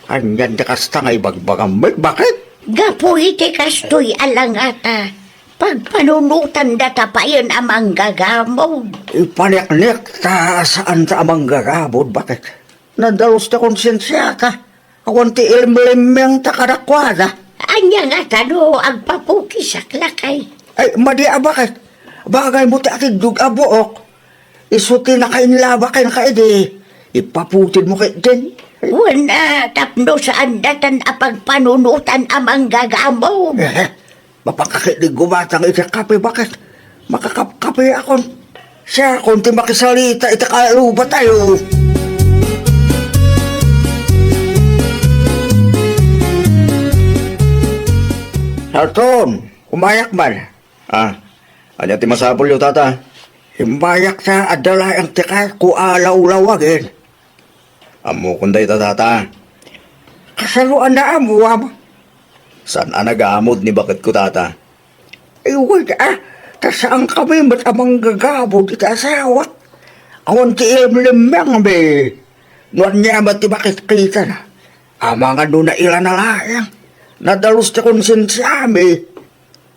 anian ti kasta nga ibagbagam met, baket? Gapu iti kastoy a langata, pagpanunotan data payen a manggagamod. Ipaniknik ta saan ta a manggagamod, baket? Nadalus ti konsensiata. Awan ti ilimlimmingta kadakuada. Ania ngata no agpapukisak, lakay? Ay, madi a, baket. Bagaymo ti atiddog a buok. Isu ti nakainlaba kenka idi. Ipaputidmo ketdin. Wen a, tapno saan datan a pagpanunotan a manggagamod. Eh, Mapakakit di gumatang iti kape, baket? Makakapkape akon. Siakon ti makisalita iti kalubatayo. Alton, umayak man. Ah, ania ti masapulyo, tata? Immayak ta adda laeng ti kayatko a lawlawagen. Ammokon dayta, tata. Kasano a naamuam? Saan a nagamod ni baketko, tata? Iway, ah, ta saankami met a manggagamod iti asawak. Awan ti ilimlimmingmi. No ania met ti makitkitana, amangan no nailana laeng. Nadalus ti konsensiami.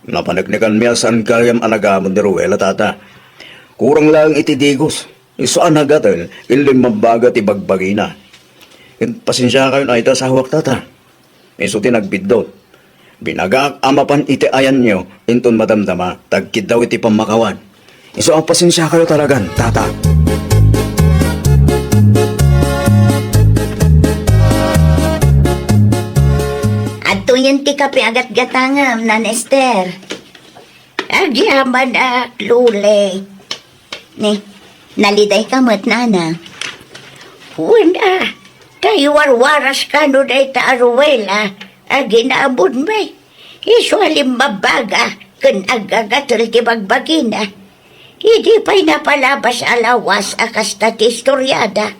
Napaneknekanmi a saan gayam a nagamon ni Ruela, tata. Kurang laeng iti digos. Isu a nagatel, ket limmabbaga ti bagbagina. Ket pasensiakayon a ita asawak, tata. Isu ti nagbiddut. Binagaak a mapan iti ayanyo, inton madamdama, ta agkiddaw iti pammakawan. Isu a pasensiakayo talagan, tata. Adtoyen ti kape a gatgatangam, Nana Ester. Agyamanak, Lule. Ni, nalidayka met, Nana. Wen a, ta iwarwaras kano dayta a Ruela a ginamodmi. Isu a limmabbaga ken aggagatel ti bagbagina. Idi pay napalabas a lawas a kasta ti istoriada.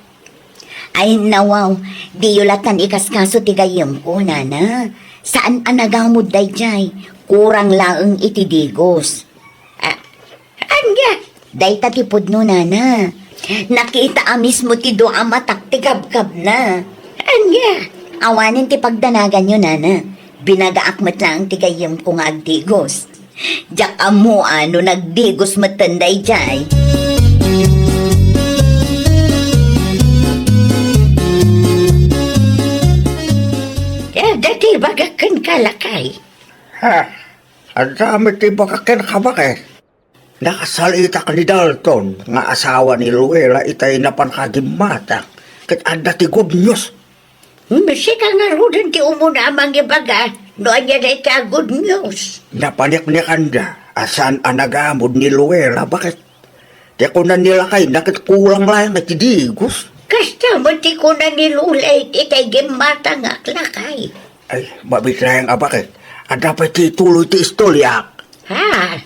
Ay, nawaw, diyo latan ikaskaso ti gayyemko, nana. Saan a nagamod daydiay, kurang laeng iti digos. A-, ania? Dayta ti pudno, nana. Nakita a mismo ti dua a matak ti kabkabna. Ania? Awanen ti pagdanaganyo, nana. Binagaak met laeng ti gayyemko nga agdigos. Diak ammoan no nagdigos metten daydiay. Adda ti ibagak kenka, lakay. Ha? Adda met ti ibagak kenka, baket? Nakasalitak ni Dalton nga asawa ni Luella itay napan kagimmatak, ket adda ti good news. Hmm, sika ngaruden ti umuna a mangibaga no ania dayta a good news. Napaniknikanda a saan a nagamod ni Luella, baket? Ti kuna ni lakayna ket kulang laeng iti digos. Kasta met ti kuna ni Lulay itay gimmatangak, lakay. Ay, mabitlaeng a baket. Adda pay ti tuloy ti istoryak. Ha?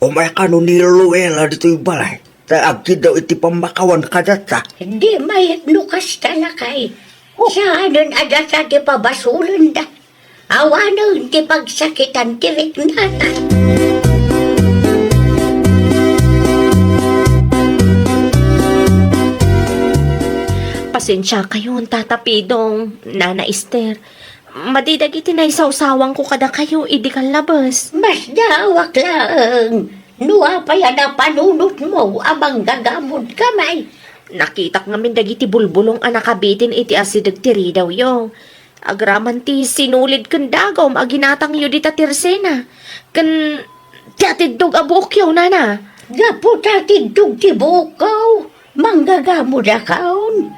Umay kano ni Luella ditoy balay, ta agkiddaw iti pammakawan kadata. Di mayat no kasta, lakay. Oh. Saanen a data ti pabasolenda. Awanen ti pagsakitan ti riknana. Pasensiakayon, Tata Pidong, Nana Ester. Madi dagiti naisawsawanko kadakayo idi kallabes. Masdaawak laeng no apay a napanunotmo a manggagamodka, may. Nakitak ngamin dagiti bulbulong a nakabitin iti asideg ti ridawyo. Agraman ti sinulid ken dagom a ginatangyo dita tirsena. Ken ti atiddog a buokyo, nana. Gapu ta tindog ti buokko, manggagamodakon.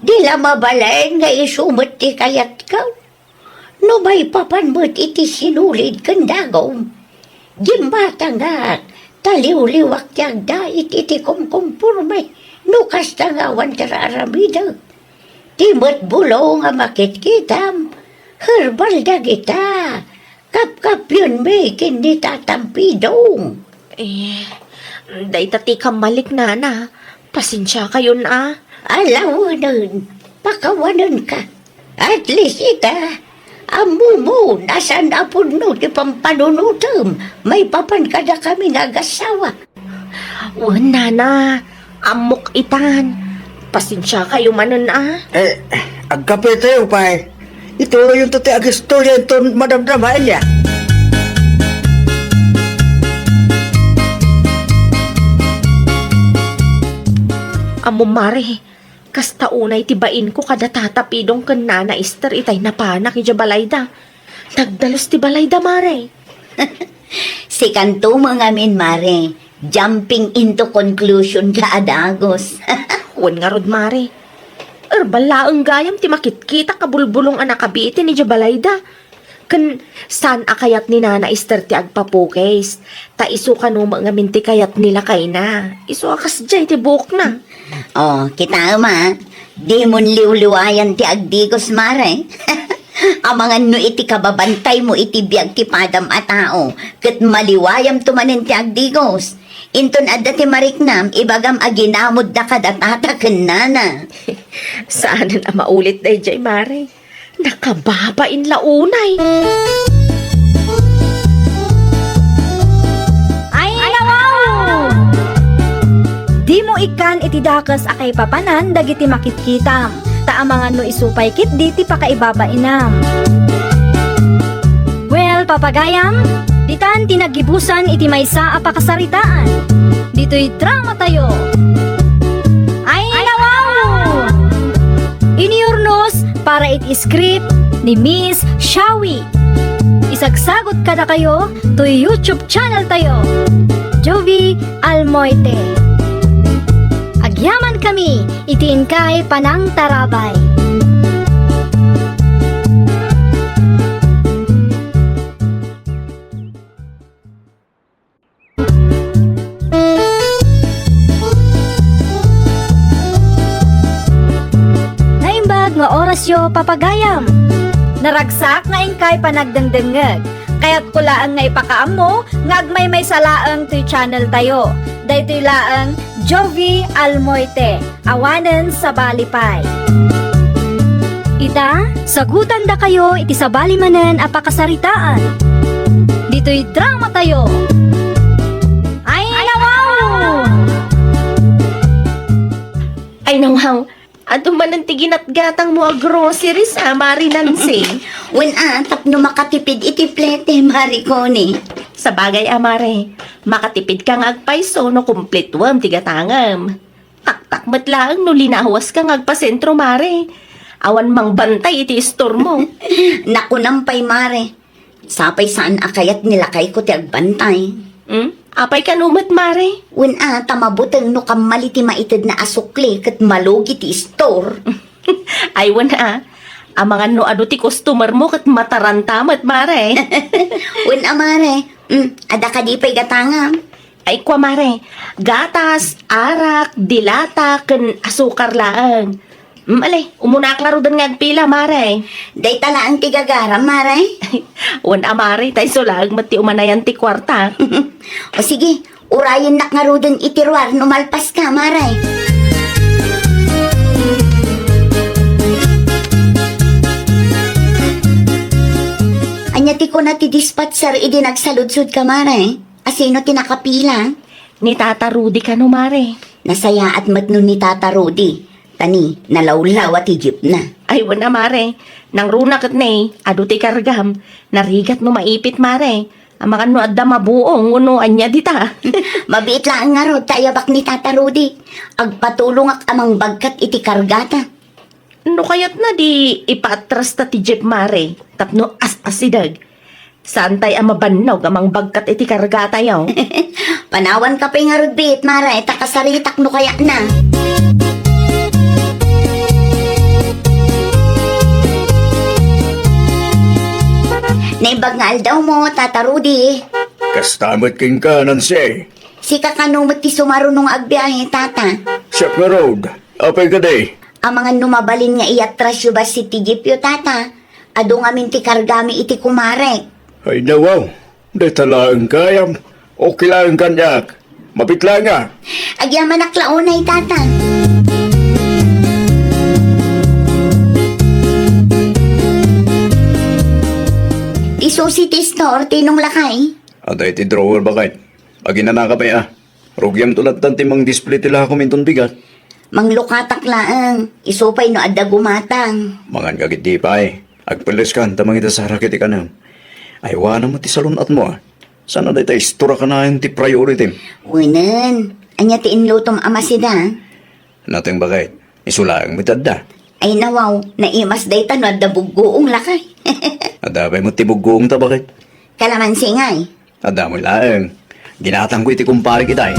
Di la mabalin nga isu met ti kayatko. No maipapan met iti sinulid ken dagum, gimmatangak, ta liwliwak ti agdait iti kumkumporme no kasta nga awan ti ar-aramidek. Ti met bulong a makitkitam, herbal dagita. Kapkapionmi ken ni Tatam Pidong. Eh, dayta ti kammalik, nana. Pasensiakayon a. Alawenen, pakawanenka. At least ita, ammom a saan a pudno ti pampanunotem maipapan kadakami nga agassawa. Wen, nana, ammok itan. Pasensiakayo manen a. Eh, agkapitayo pay. Ituloyonto ti agistorya inton madamdama, ania? Ammom, mare, kasta unay ti bainko kada Tata Pidong ken Nana Ester itay napanak idiay balayda. Nagdalus ti balayda, mare. Sikanto met ngamin, mare. Jumping into conclusion ka a dagus. Wen ngarud, mare. Herbal laeng gayam ti makitkitak a bulbulong a nakabiit idiay balayda. Ken saan a kayat ni Nana Ester ti agpapukis. Ta isu kano met ngamin ti kayat ni lakayna. Isu a kasdiay ti buokna. Oh, kitaem a, dimon liwliwayan ti agdigus, mare. Amangan no iti kababantaymo iti biag ti padam a tao, ket maliwayamto manen ti agdigus. Inton adda ti mariknam, ibagam a ginamoddaka da tata ken nana. Saanen a maulit daydiay, mare. Nakababain la unay. Ay, nawaw! Dimo ikkan iti dakes a kaipapanan dagiti makitkitam, ta amangan no isu pay ketdi ti pakaibabainam. Well, papagayam, ditan ti naggibusan iti maysa a pakasaritaan. Ditoy dramatayo. Ay, nawaw! Iniurnos para iti script ni Miss Shawi. Isagsagut kadakayo toy YouTube channel tayo, Jovi Almoite. Agyaman kami iti inkay panangtarabay. Naimbag nga orasyo, papagayam. Naragsak nga inkay panagdengdengngeg. Kayatko laeng nga ipakaammo nga agmaymaysa laeng toy channel tayo. Daytoy laeng Jovi Almoite. Awanen sabali pay. Ita, sagutandakayo iti sabali manen a pakasaritaan. Ditoy dramatayo. Ay, nawaw! Ay, nawaw! Adu manen ti ginatgatangmo a groceries, a, Mari Nancy? Wen, a, tapno makatipid iti plete, Mari Connie. Sabagay, a, Mare, makatipid ka nga agpayso no kumplituem ti gatangem. Taktak met laeng no linawas ka nga agpasentro, Mare. Awan mangbantay iti istormo. Nakunam pay, Mare. Sapay saan a kayat ni lakayko ti agbantay. Hmm? Apay kano met, Mare? Wen a, ta mabuteng no kammali ti maitedna a sukli ket malugi ti istor. Ay, wen a. Amangan no adu ti customer mo ket mataranta met, Mare. Wen a, Mare. Hmm, adda kadi pay gatangam? Ay, kua, Mare. Gatas, arak, dilata, ken asukar laeng. Mm, ali, umunak ngaruden nga agpila, Mare. Dayta laeng ti gagaram, Mare? Wen a, Mare, ta isu laeng met ti umanayan ti kuarta. O sige, urayennak ngaruden iti ruar no malpaska, Mare. Ania ti kuna ti dispatcher idi nagsaludsodka, Mare? Asino ti nakapila? Ni Tata Rudy kano, Mare. Nasayaat met no ni Tata Rudy. Ta ni, nalawlawa ti jeepna. Ay, wen a, Mare. Nangruna ket ni, adu ti kargam. Narigat no maipit, Mare. Amangan no adda mabuong wenno ania dita. Mabiit laeng ngarud ta ayabak ni Tata Rudy. Agpatulongak a mangbagkat iti kargata. No kayatna di ipaatrasta ti jeep, Mare, tapno as-asideg. Saantay a mabannog a mangbagkat iti kargatayo. Panawanka pay ngarud, Bit, Mare, ta kasaritak no kayatna. Naimbag nga aldawmo, Tata Rudy. Kasta met kenka, Nancy. Sika kano met ti sumaruno nga agbiahe, Tata? Siak ngarud. Apay kadi? Amangan no mabalin nga iyatrasyo bassit ti jeepyo, Tata. Adu ngamin ti kargami iti kumarek. Ay, nawaw. Dayta laeng gayam. Okay laeng kaniak. Mapit laeng a. Agyamanak la unay, Tata. Ti susi ti store, tinong lakay? Adda iti drawer, baket. Aginanaka pay a. Rugiamto latta ti mangdisplay ti lakom inton bigat. Manglukatak laeng, isu pay no adda gumatang. Mangan ka ketdi pay. Agpelleskan ta mangidasarak iti kanem. Aywanam met ti salun-atmo a. Sana dayta istura kanayon ti priority. Wenen, ania ti inlutom a masida? Nateng, baket. Isu laeng met adda. Ay nawaw, naimas dayta no adda buggoong lakay. Adda pay met ti buggoongta, baket. Kalamansi ngay. Adda met laeng. Ginatangko iti kumparik itay.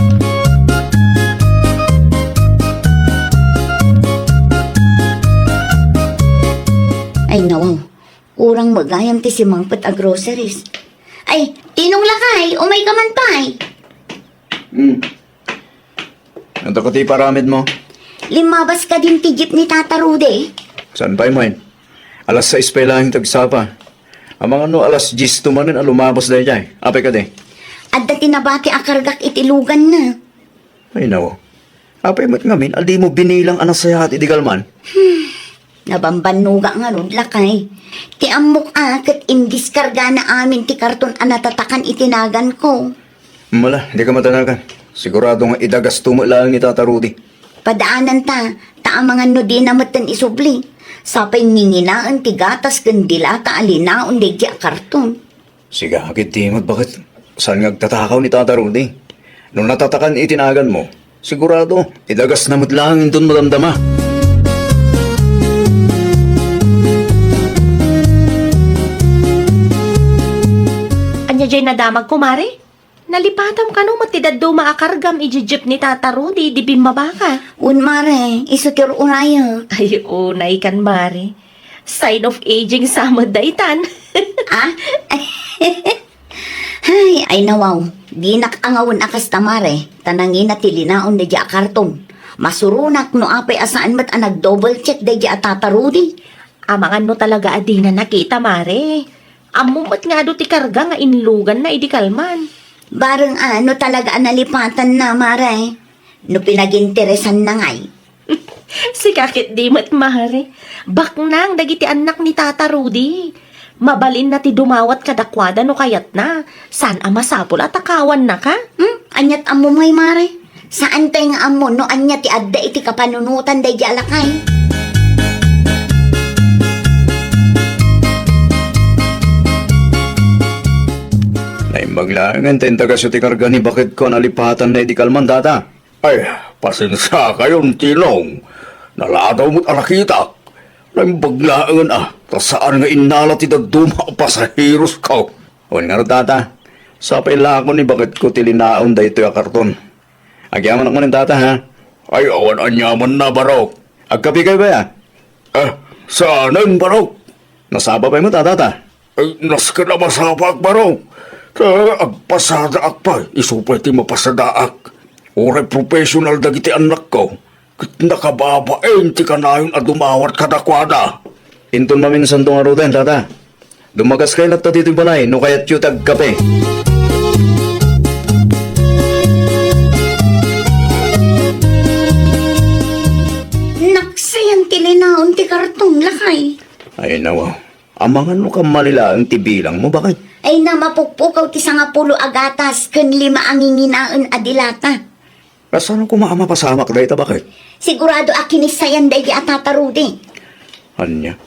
Ay nawaw, kurang met gayam ti simangpet a groceries. Ay, tinong lakay, umayka man pay. Hmm. Anta kadi paramidmo? Limmabas kadin ti jeep ni Tata Rudy. Saan pay met? Alas sais pay laeng ti agsapa. Amangan no alas dies to manen a lumabas daydiay. Apay kadi? Adda ti nabati a kargak iti luganna. Ay, nawaw. Apay met ngamin a dimo binilang a nasayaat idi kalman? Nabambannoga ngarud, lakay. Ti ammok a ket indiskargana amin ti karton a natatakan iti naganko. Mala, dika matanagan. Sigurado nga idagasto met laeng ni Tata Rudy. Padaananta, ta amangan no dina metten isubli. Sapay nginginaen ti gatas ken dilata a linaon daydi a karton. Siga, ket di met baket saan nga agtatakaw ni Tata Rudy. No natatakan iti naganmo, sigurado, idagasna met laeng inton madamdama. Ania jay nadamagko, Mare? Nalipatam kano met ti dadduma a kargam iti jeep ni Tata Rudy idi bimmabaka? Wen, Mare, isu ti ur-urayek. Ay, unay kan, Mare. Sign of aging sa met daytan. Ah? Ay, ay nawaw. Dinak angawen a kasta, Mare. Ta nangina ti linaon daydi a karton. Masuronak no apay a saan met a nag-double check daydi a Tata Rudy. Amangan no talaga a dina nakita, Mare. Ammom met nga adu ti karga nga inluganna idi kalman. Bareng a no talaga a nalipatanna, Mare. No pinaginteresanna ngay. Sika ket di met, Mare. Baknang dagiti annak ni Tata Rudy. Mabalinna ti dumawat kadakuada no kayatna. Saan a masapul a takawannaka? Hmm? Aniat ammom ngay, Mare? Saan pay nga ammo no ania ti adda iti kapanunotan daydi a lakay? Naimbag laengen ta indagasyo ti karga ni baketko a nalipatanna idi kalman, Tata. Ay, pasensiakayon, Tinong. Naladaw met a nakitak. Naimbag laengen a, ta saan nga innala ti dadduma a pasaherosko. Wen ngarud, Tata, sapay la a ni baketko ti linaon daytoy a karton. Agyamanak manen, Tata, ha? Ay, awan aniamanna, Barok. Agkapekayo pay a? Ah, saanen, Barok? Nasapa pay met, Tata? Ay, nasken a masapaak, Barok. Ta agpasadaak pay, isu pay ti mapasadaak. Uray professional dagiti annakko, ket nakababain ti kanayon a dumawat kadakuada. Inton maminsanto ngaruden, Tata. Dumagaskay latta ditoy balay no kayatyo ti agkape. Naksayan ti linaon ti karton, lakay. Ay, nawa. Amangan no kammali laeng ti bilangmo, baket? Ay, na, mapukpukaw ti sangapulo a gatas ken lima a nginginaen a dilata. Kasano koma a mapasamak dayta, baket? Sigurado a kinissayan daydi a Tata Rudy. Ania?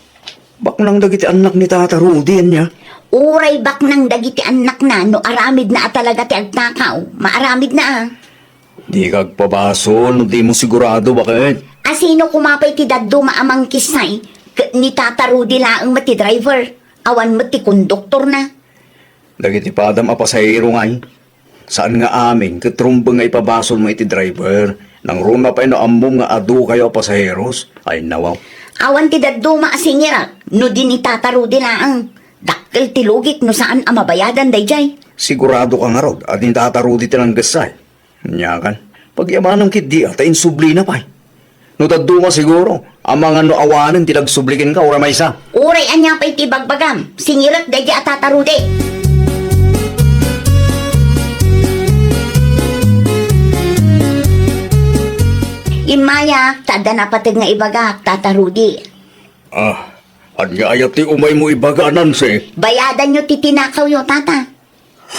Baknang dagiti annak ni Tata Rudy, ania? Uray baknang dagiti annakna no aramidna a talaga ti agtakaw. Maaramidna a. Dika agpabasol no dimo sigurado, baket? A sino koma pay ti dadduma a mangkissay? Ket ni Tata Rudy laeng met ti driver. Awan met ti konduktorna. Dagiti padam a pasahero ngay, saan nga amin ket rumbeng nga ipabasolmo iti driver. Nangruna pay no ammom nga adu kayo a pasaheros. Ay, nawaw. Awan ti dadduma a singirek no di ni Tata Rudy laeng. Dakkel ti lugik no saan a mabayadan daydiay. Sigurado ka ngarud a di ni Tata Rudy ti nangkessay? Ania kan, pagyamanem ketdi a ta insublina pay. No dadduma siguro, amangan no awanen ti nagsubli kenka uray maysa. Uray ania pay ti ibagbagam, singirek daydi a Tata Rudy. Immayak, ta adda napateg nga ibagak, Tata Rudy. Ah, ania aya ti umaymo ibaga, Nancy? Bayadanyo ti tinakawyo, Tata.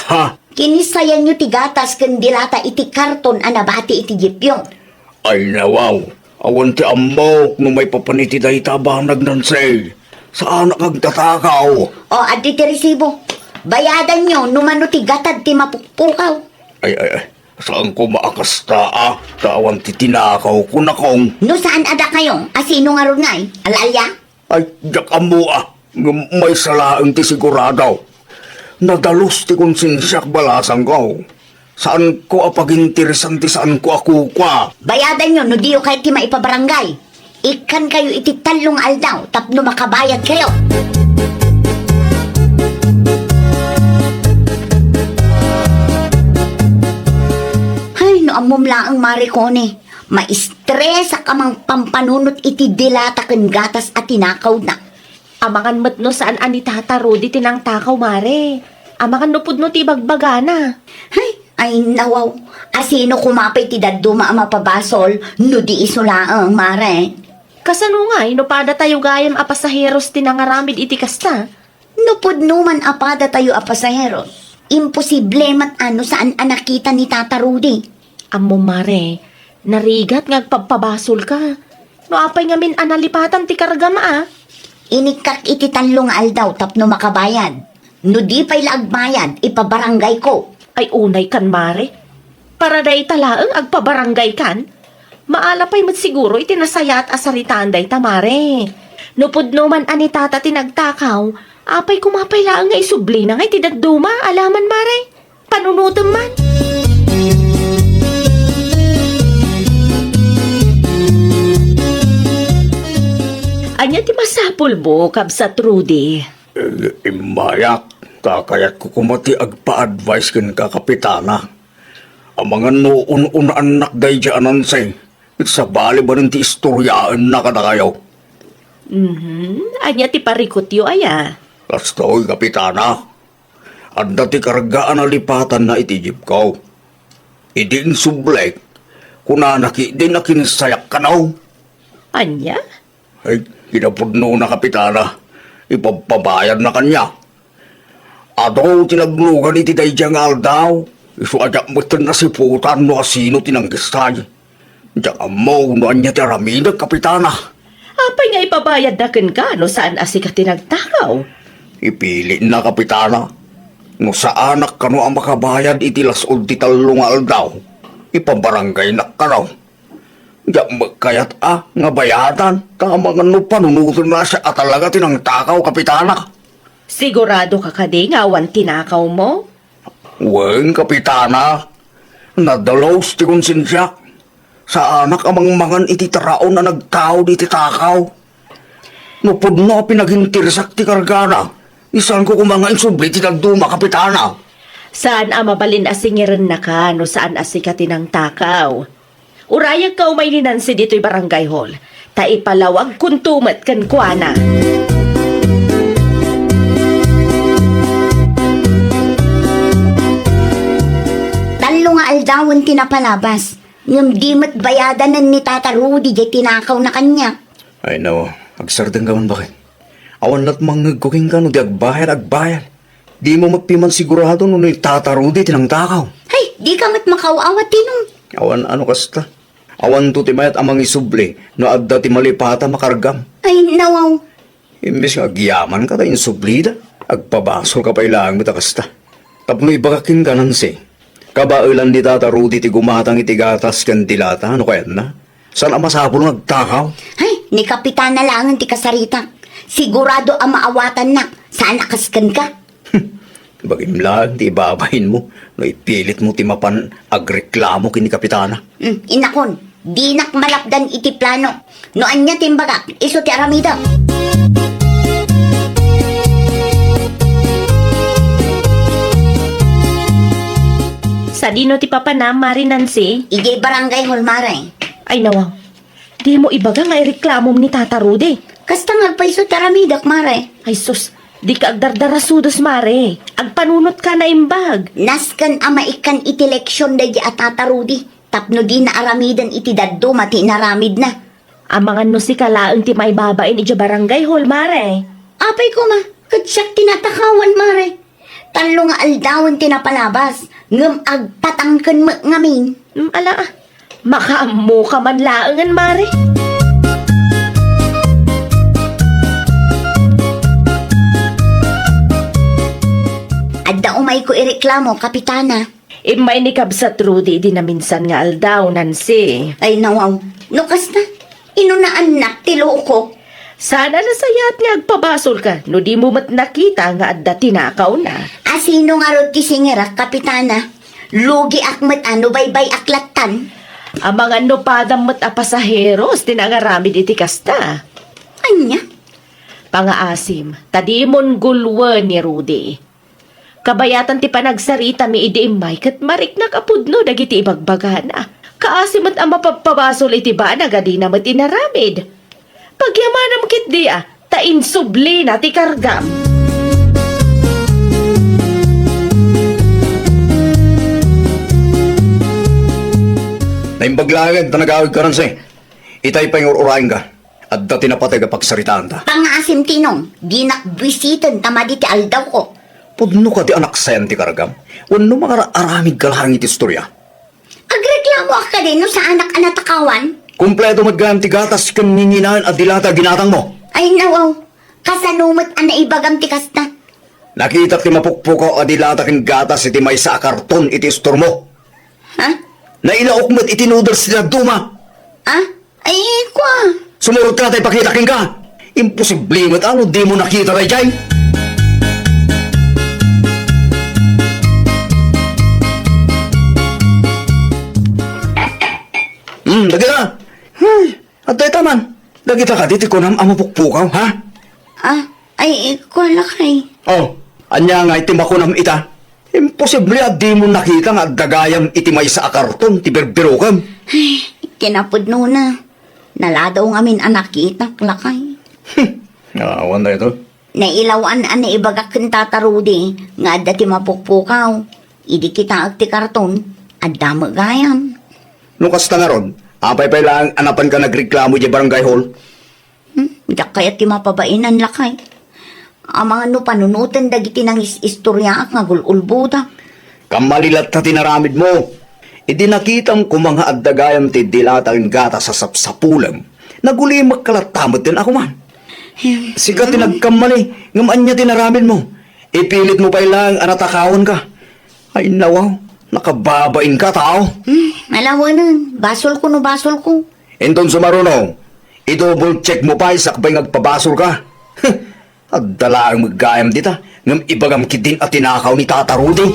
Ha? Kinissayanyo ti gatas ken dilata iti karton a nabati iti jeepyo. Ay, nawaw. Awan ti ammok no maipapan iti dayta a banag, Nancy. Saanak agtatakaw. O, adda ti resibo. Bayadanyo no mano ti gatad ti mapukpukaw. Ay, ay, ay. Saan koma a kasta, a? Ta awan ti tinakaw, kunakong. No saan a dakayo, a sino ngarud ngay? Al-alia? Ay, diak ammo a, ngem maysa laeng ti sigurado. Nadalus ti konsensiak balasangko. Saanko a paginteresan ti saanko a kukua. Bayadanyo no diyo kayat ti maipabarangay. Ikkankayo iti tallo nga aldaw tapno makabayadkayo. Hay, no ammom laeng, Mare Connie, maistresak a mangpampanunot iti dilata ken gatas a tinakawna. Amangan met no saan a ni Tata Rudy ti nangtakaw, Mare. Amangan no pudno ti ibagbagana. Hay, ay nawaw. A sino koma pay ti dadduma a mapabasol no di isu laeng, Mare? Kasano ngay no padatayo gayam a pasaheros ti nangaramid iti kasta? No pudno man a padatayo a pasaheros, imposible met a no saan a nakita ni Tata Rudy. Ammom, Mare, narigat nga agpabpabasolka. No apay ngamin a nalipatan ti kargam a? Inikkak iti tallo nga aldaw tapno makabayad. No di pay la agbayad, ipabarangayko. Ay, unay kan, Mare. Para dayta laeng agpabarangaykan? Maala pay met siguro iti nasayaat a saritaan dayta, Mare. No pudno man a ni Tata ti nagtakaw, apay koma pay laeng nga isublina nga iti dadduma, alaman, Mare? Panunotem man. Ania ti masapulmo, Kabsat Rudy? Eh, immayak, ta kayatko koma ti agpa-advice kenka, Kapitana. Amangan no un-unaannak daydi a Nancy, ket sabali manen ti istoryaenna kadakayo. Mhm. Ania ti parikutyo, aya? Kastoy, Kapitana. Adda ti karga a nalipatanna iti jeepko. Idi insublik, kunana ketdin a kinissayak kano. Ania? Ay, kinapudnona, Kapitana. Ipabpabayadna kaniak. Adu ti naglugan iti daydiay nga aldaw. Isu a diak metten nasiputan no asino ti nangkessay. Diak ammo no ania ti aramidek, Kapitana. Apay nga ipabayadna kenka no saan a sika ti nagtakaw? Ipilitna, Kapitana. No saanak kano a makabayad iti las-ud ti tallo nga aldaw, ipabarangaynak kano. Diak met kayat a nga bayadan, ta amangan no panunotenna siak a talaga ti nangtakaw, Kapitana. Sigurado ka kadi nga awan tinakawmo? Wen, Kapitana. Nadalus ti konsensiak. Saanak a mangmangan iti taraon a nagtaud iti takaw. No pudno a pinaginteresak ti kargana, saanko koma nga insubli ti dadduma, Kapitana. Saan a mabalin a singirennaka no saan a sika ti nangtakaw. Urayagka umay ni Nancy ditoy barangay hall, ta ipalawagkonto met kenkuana. Tallo nga aldawen ti napalabas, ngem di met bayadanen ni Tata Rudy diay tinakawna kaniak. Ay, no, agsardengka man, baket. Awan lat mangngegko kenka no di agbayad, agbayad. Dimo met piman sigurado no ni Tata Rudy ti nangtakaw. Hay, dika met makaaw-awat, Tinong. Awan ano kasta. Awanto ti mayat a mangisubli no adda ti malipata makargam. Ay, nawaw. Imbes nga agyamanka ta insublida, agpabasolka pay laeng met a kasta. Tapno ibagak kenka, Nancy, kabaelan ni Tata Rudy ti gumatang iti gatas ken dilata, no kayatna. Saan a masapul nga agtakaw? Ay, ni Kapitana laengen ti kasaritak. Sigurado a maawatannak, saan a kas kenka. Bagim laeng ti ibabainmo no ipilitmo ti mapan agreklamo ken ni Kapitana. Hmm, inakon, dinak malapdan iti plano. No ania ti imbagak, isu ti aramidek. Sadino ti papanam, Mare Nancy? Idiay barangay hall, Mare. Ay, nawaw. Dimo ibaga nga ireklamom ni Tata Rudy. Kasta nga agpayso ti aramidek, Mare. Ay sus, dika agdardarasudos, Mare. Agpanunotka naimbag. Nasken a maikkan iti leksion daydi a Tata Rudy tapno dina aramiden iti dadduma ti inaramidna. Amangan no sika laeng ti maibabain idiay barangay hall, Mare. Apay koma, ket siak ti natakawan, Mare. Tallo nga aldawen ti napalabas, ngem agpatangken met ngamin. Mm, ala, ah. Makaammoka man laengen, Mare. Adda umayko ireklamo, Kapitana. Immay ni Kabsat Rudy idi naminsan nga aldaw, Nancy. Ay, nawaw. No kasta, inunaannak ti lukok. Saan a nasayaat nga agpabasolka no dimo met nakita nga adda tinakawna. A sino ngarud ti singerak, Kapitana? Lugiak met a no baybay-ak lattan. Amangan no padam met a pasaheros ti nangaramid iti kasta. Ania? Pangaasim, ta dimon guluen ni Rudy. Kabayatan ti panagsaritami idi immay ket mariknak a pudno dagiti ibagbagana. Kaasi met a mapabpabasol iti banag a dina met inaramid. Pagyamanam ketdi a, ta insublina ti kargam. Naimbag laeng ta nagawidka, Nancy. Itay pay nga ur-urayenka. Adda ti napateg a pagsaritaanta. Pangaasim ti inum, dinak buisiten ta madi ti aldawko. Pudno kadi a naksayan ti kargam? Wenno mangar-aramidka laeng iti istoria? Agreklamoak kadi no saanak a natakawan? Kompleto met gayam ti gatas ken nginginaen a dilata a ginatangmo. Ay, nawaw. Kasano met a naibagam ti kasta? Nakitak ti mapukpukaw a dilata ken gatas iti maysa a karton iti istormo. Ha? Nailaok met iti noodles ti dadduma. Ha? Ay, kua. Sumurot ka ta ipakita kenka. Imposible met a no dimo nakita daydiay. Hmm, dagita. Ay, adda ita man. Dagita kadi ti kunam a mapukpukaw, ha? Ah, ay, kua lakay. Oh, ania ngay ti makunam ita? Imposible a dimo nakita nga adda gayam iti maysa a karton ti birbirokem. Ay, kinapudnona. Naladaw ngamin a nakitak, lakay. Hmm, awan daytoy. Nailawan a naibagak ken Tata Rudy nga adda ti mapukpukaw. Idi kitaek ti karton, adda met gayam. No kasta ngarud, apay pay laeng a napanka nagreklamo idiay barangay hall? Hmm, diak kayat ti mapabainan, lakay. Amangan no panunoten dagiti nangis-istoriaak nga gul-ulboda. Kammali latta ti naramidmo. Idi nakitam koma nga adda gayam ti dilata ken gatas a sapsapulem, nagulimekka latta metten a kuman. Hmm. Sika ti nagkammali, ngem ania ti naramidmo? Ipilitmo pay laeng a natakawanka. Ay, nawaw, nakababainka a tao. Hmm, alawenen, basolko no basolko. Inton sumaruno, i-double check mo pay sakbay nga agpabasolka. Adda laeng met gayam dita, ngem ibagam ketdin a tinakaw ni Tata Rudy.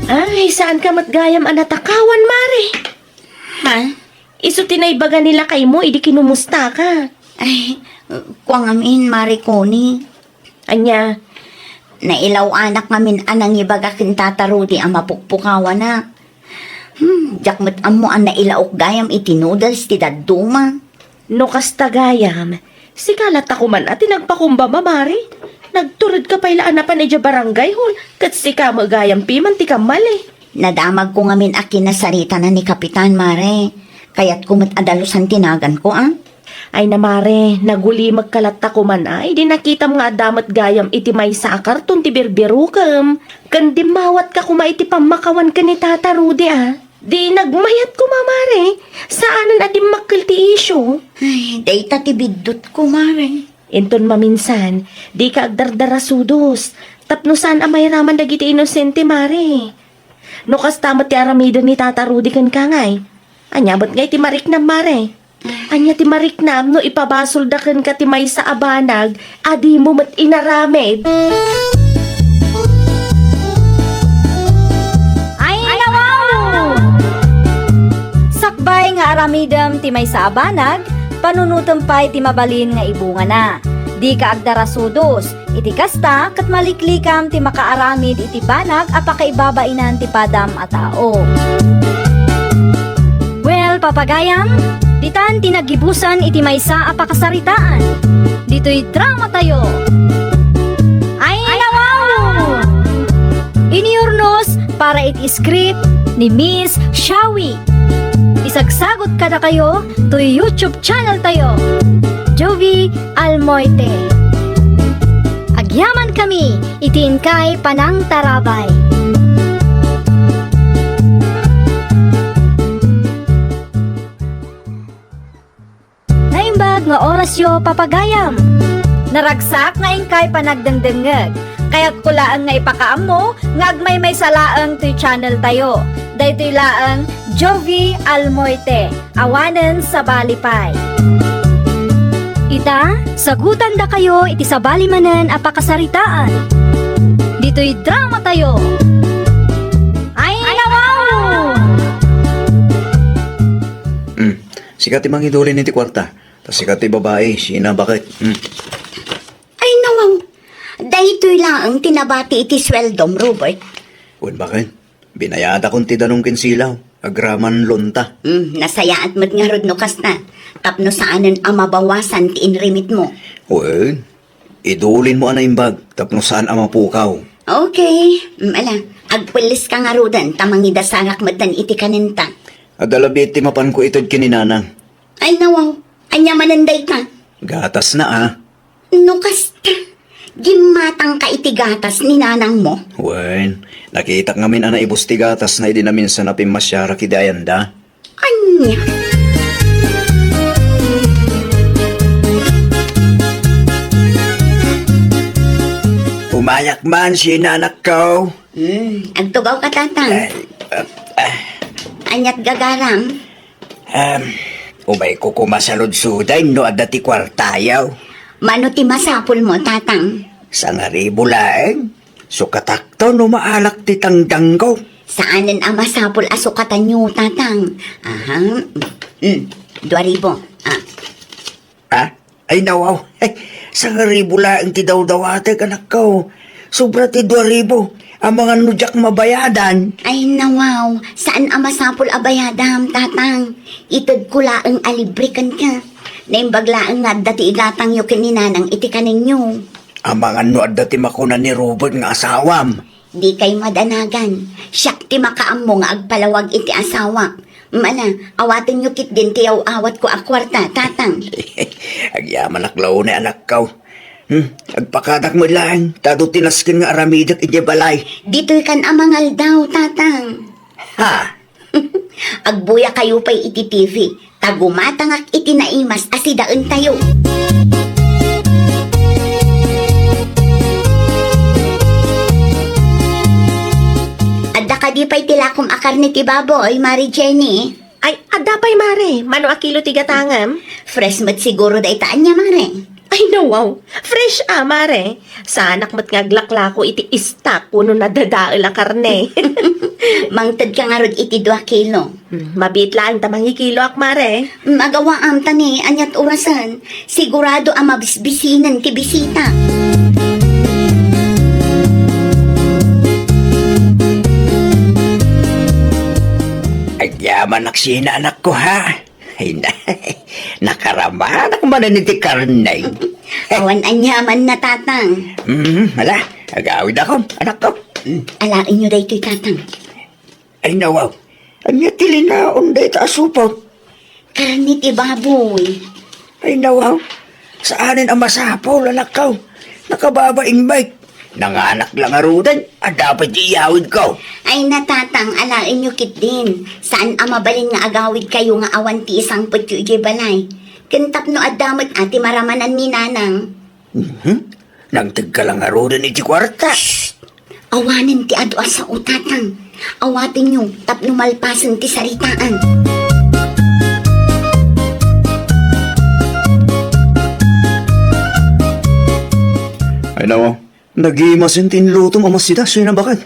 Ay, saanka met gayam a natakawan, Mare? Ha? Isu ti naibaga ni lakaymo idi kinumustaka. Ay, kua ngamin, Mare Connie. Ania? Nailaw-anak ngamin a nangibaga ken Tata Rudy a mapukpukawanak. Hmm, diak met ammo a nailaok gayam iti noodles ti dadduma. No kasta gayam, sika latta koman a ti nagpakumbaba, Mare. Nagturedka pay la a napan idiay barangay hall, ket sika met gayam piman ti kammali. Nadamagko ngamin a kinasaritana ni Kapitan, Mare. Kayatko met a dalusan ti naganko, a? Ay na, Mare, nagulimekka latta koman a idi nakitam nga adda met gayam iti maysa a karton ti birbirokem. Ken dimmawatka koma iti pammakawan ken ni Tata Rudy, a. Di nagmayat koma, Mare. Saanen a dimmakkel ti isyu. Ay, dayta ti biddutko, Mare. Inton maminsan, dika agdardarasudos, tapno saan a mairaman dagiti inosente, Mare. No kasta met ti aramiden ni Tata Rudy kenka ngay, ania met ngay ti mariknam, Mare? Ania ti mariknam no ipabasolda kenka ti maysa a banag a dimo met inaramid? Ay, nawaw! Sakbay nga aramidem ti maysa a banag, panunotem pay ti mabalin nga ibungana. Dika agdarasudos. Iti kasta, ket maliklikam ti makaaramid iti banag a pakaibabainan ti padam a tao. Well, papagayam, ditan ti naggibusan iti maysa a pakasaritaan. Ditoy drama tayo. Ay, nawaw! Iniurnos para iti script ni Miss Shawi. Isagsagot kadakayo toy YouTube channel tayo, Jovi Almoite. Agyaman kami iti inkay panangtarabay. Naimbag nga orasyo, papagayam. Naragsak nga inkay panagdengdengngeg. Kayatko laeng nga ipakaammo nga agmaymaysa laeng toy channel tayo. Daytoy laeng Jovi Almoite, awanen sabali pay. Ita, sagutandakayo iti sabali manen a pakasaritaan. Ditoy drama tayo. Ay, nawaw! Mm. Sika ti mangidulin iti kuarta. Ta sika ti babai, Sheena, baket? Hmm. Ay, nawaw. Daytoy laeng ti nabati iti sueldom, Robert. Wen, baket? Binayadakon ti danum ken silaw. Agraman lonta. Hmm, nasayaat met ngarud no kasta. Tapno saanen a mabawasan ti inrimitmo. Wen, idulinmo a naimbag tapno saan a mapukaw. Okay. Mm, ala, agpelleska ngaruden ta mangidasalak metten iti kanenta. Adda labi ti mapanko ited ken ni Nanang. Ay, nawaw. Ania manen dayta? Gatasna, a. No kasta, gimmatangka iti gatas ni nanangmo? Wen, nakitak ngamin a naibus ti gatasna idi naminsan a pimmasiarak idi ayanda. Ania? Umayak man, Sheena, anakko. Hmm, agtugawka, Tatang. Ay, ah, ah. Aniat gagaram? Em, umayko koma saludsoden no adda ti kuartayo. Mano ti masapulmo, Tatang? Sangaribu laeng. Sukatakto no maalak ti tangdangko. Saanen a masapul a sukatanyo, Tatang. Aha. Mm, dua ribu. Ah. Ha? Ay, nawaw. Sangaribu laeng ti dawdawatek, anakko. Sobra ti dua ribu. Amangan no diak mabayadan. Ay, nawaw. Saan a masapul a bayadam, Tatang. Itedko laeng a libre kenka. Naimbag laeng nga adda ti igatangyo ken ni Nanang iti kanenyo. Amangan no adda ti makuna ni Robert nga asawam. Dikay madanagan. Siak ti makaammo nga agpalawag iti asawak. Mana, awatenyo ketdin ti aw-awatko a kuarta, Tatang. Agyamanak la unay, anakko. Hmm, agpakadak met laeng, ta adu ti nasken nga aramidek idiay balay. Ditoykan a mangaldaw, Tatang. Ha? Agbuyakayo pay iti T V, ta gumatangak iti naimas a sidaentayo. Adda kadi pay ti lakom a karne ti baboy, Mare Jenny? Ay, adda pay, Mare. Mano a kilo ti gatangem? Fresh met siguro dayta ania, Mare? Ay, nawaw. Fresh a, Mare. Saanak met nga aglaklako iti istak wenno nadadael a karne. Mangtedka ngarud iti dua kilo. Hmm, mabiit laeng ta mangikiloak, Mare. Magawaam ta ni, aniat orasen? Sigurado a mabisbisinen ti bisita. Agyamanak, Sheena, anakko, ha? Ay, na, nakaramanak manen iti karne. Awan aniamanna, Tatang. Hmm, ala, agawidakon, anakko. Hmm. Alaenyo daytoy, Tatang. Ay, nawaw. Ania ti linaon dayta a supot? Karne ti baboy. Ay, nawaw. Saanen a masapul, anakko. Nakababain met. Nanganak la ngaruden, adda pay ti iyawidko. Ay, Tatang, alaenyo ketdin. Saan a mabalin nga agawidkayo nga awan ti isangpetyo idiay balay. Ken tapno adda met a ti maramanan ni Nanang. Mhm. Nangtedka la ngaruden iti kuarta. Shh! Awanen ti adu a sao, Tatang. Awatenyo tapno malpasen ti saritaan. Ano? Nagimasin ti inlutom a masida, sina baket?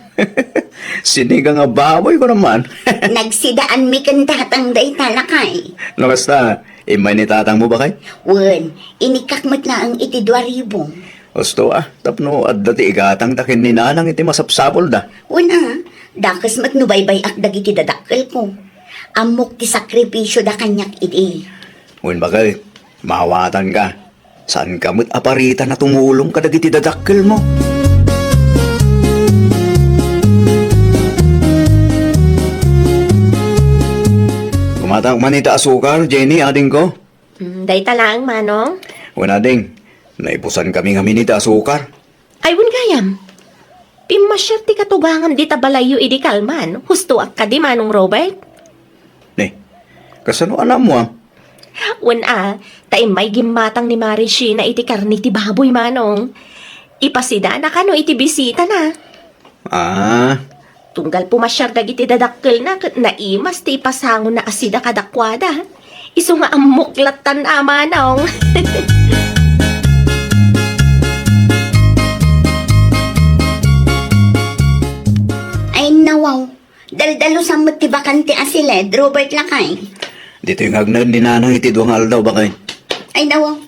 Sinigang a baboy ko naman. Nagsidaanmi ken tatang dayta, lakay. No kasta, immay ni tatang mo, baket? Wen, inikkak met laeng iti dua ribu. Husto, ah, tapno adda ti igatang ta ken ni nanang iti masapsapulda. Wen, ah, dakes met no baybay-ak dagiti dadakkelko. Ammok ti sakripisio da kaniak idi. Wen, baket, maawatanka. Saanka met a paritan a tumulong kadagiti dadakkelmo. Gumatang man ita asukar, Jenny, adingko? Mm, dayta laeng, Manong. Wen, ading, naipusan kami ngamin ita asukar. Ay, wen gayam. Pimmasiar ti katugangam dita balayyo idi kalman. Hustoak kadi, Manong Robert? Ne, kasano a naammoam? Wen a, ta immay gimmatang ni Mare Sheena iti karne ti baboy, Manong. Ipasidana kano iti bisitana. Ah. Tunggal pumasiar dagiti dadakkelna ket naimas ti ipasangona a sida kadakuada. Isu nga ammok lattan a, Manong. Ay, nawaw. Daldalusan met ti bakante a siled, Robert, lakay. Ditoy nga agnaed ni nanang iti dua nga aldaw, baket. Ay, nawaw.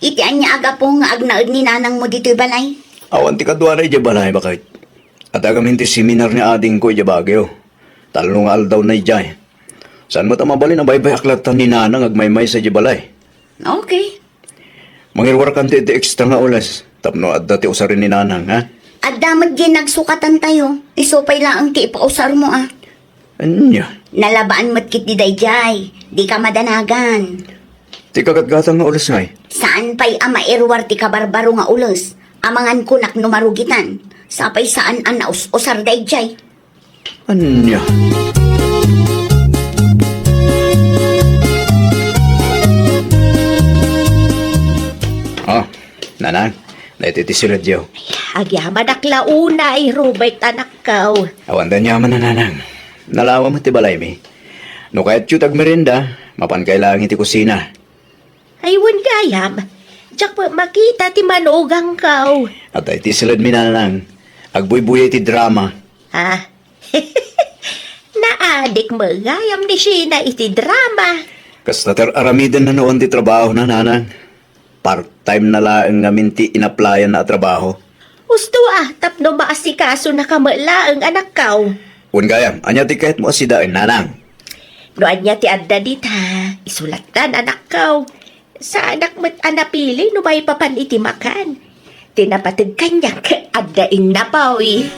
Iti ania a gapu nga agnaed ni nanangmo ditoy balay? Awan ti kaduana idiay balay, baket. Adda ngamin ti seminar ni adingko idiay Baguio. Tallo nga aldawna idiay. Saan met a mabalin a baybay-ak lattan ni nanang agmaymaysa idiay balay. Okay. Mangiruarkanto iti extra nga oras tapno adda ti usaren ni nanang, ha? Adda met diay nagsukatantayo. Isu pay laeng ti ipausarmo, a. Ania? Nalabaan met ketdi daydiay. Dika madanagan. Ti kagatgatang nga oras ngay? Saan pay a mairuar ti kabarbaro nga oras? Amangan kunak no marugitan. Sapay saan a naus-usar daydiay. Ania? Oh, nanang, daytoy ti siledyo. Agyamanak la unay, Robert, anakko. Awan da aniaman a, nanang. Nalawa met ti balaymi. No kayatyo ti agmerienda, mapankay laeng iti kusina. Ay, wen gayam. Diak met makita ti manugangko. Adda iti siledmi, nanang. Agbuybuya iti drama. Ah. Naadik met gayam ni Sheena iti drama. Kasta ti ar-aramidenna no awan ti trabahona, nanang. Part-time na laeng ngamin ti inaplayanna a trabaho. Husto a, tapno maasikaso na ka met laeng, anakko. Wen gayam, ania ti kayatmo a sidaen, nanang? No ania ti adda dita, isu lattan, anakko. Saanak met a napili no maipapan iti makan. Ti napateg kaniak, adda innapawi.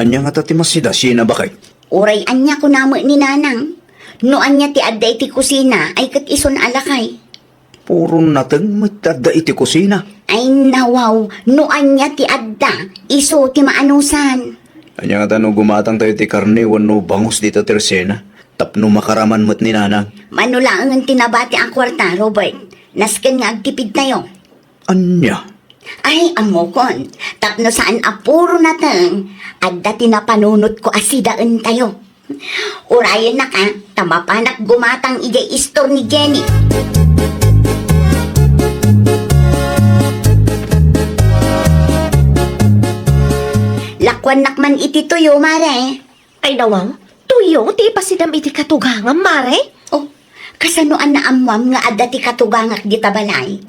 Ania ngata ti masida, Sheena, baket? Uray ania kuna met ni nanang? No ania ti adda iti kusina, ay ket isun a lakay. Puro nateng met ti adda iti kusina. Ay, nawaw, no ania ti adda, isu ti maanusan. Ania ngata no gumatangtayo ti karne wenno bangus dita ti resena, tapno makaraman met ni nanang? Mano laengen ti nabati a kuarta, Robert. Nasken nga agtipidtayo. Ania? Ay, ammokon, tapno saan a puro nateng, adda ti napanunotko a sidaentayo. Urayennaka, ta mapanak gumatang idiay istor ni Jenny. Lakuannak man iti tuyo, Mare. Ay, nawaw, tuyo ti ipasidam iti katugangam, Mare? Oh, kasano a naammuam nga adda ti katugangak dita balay?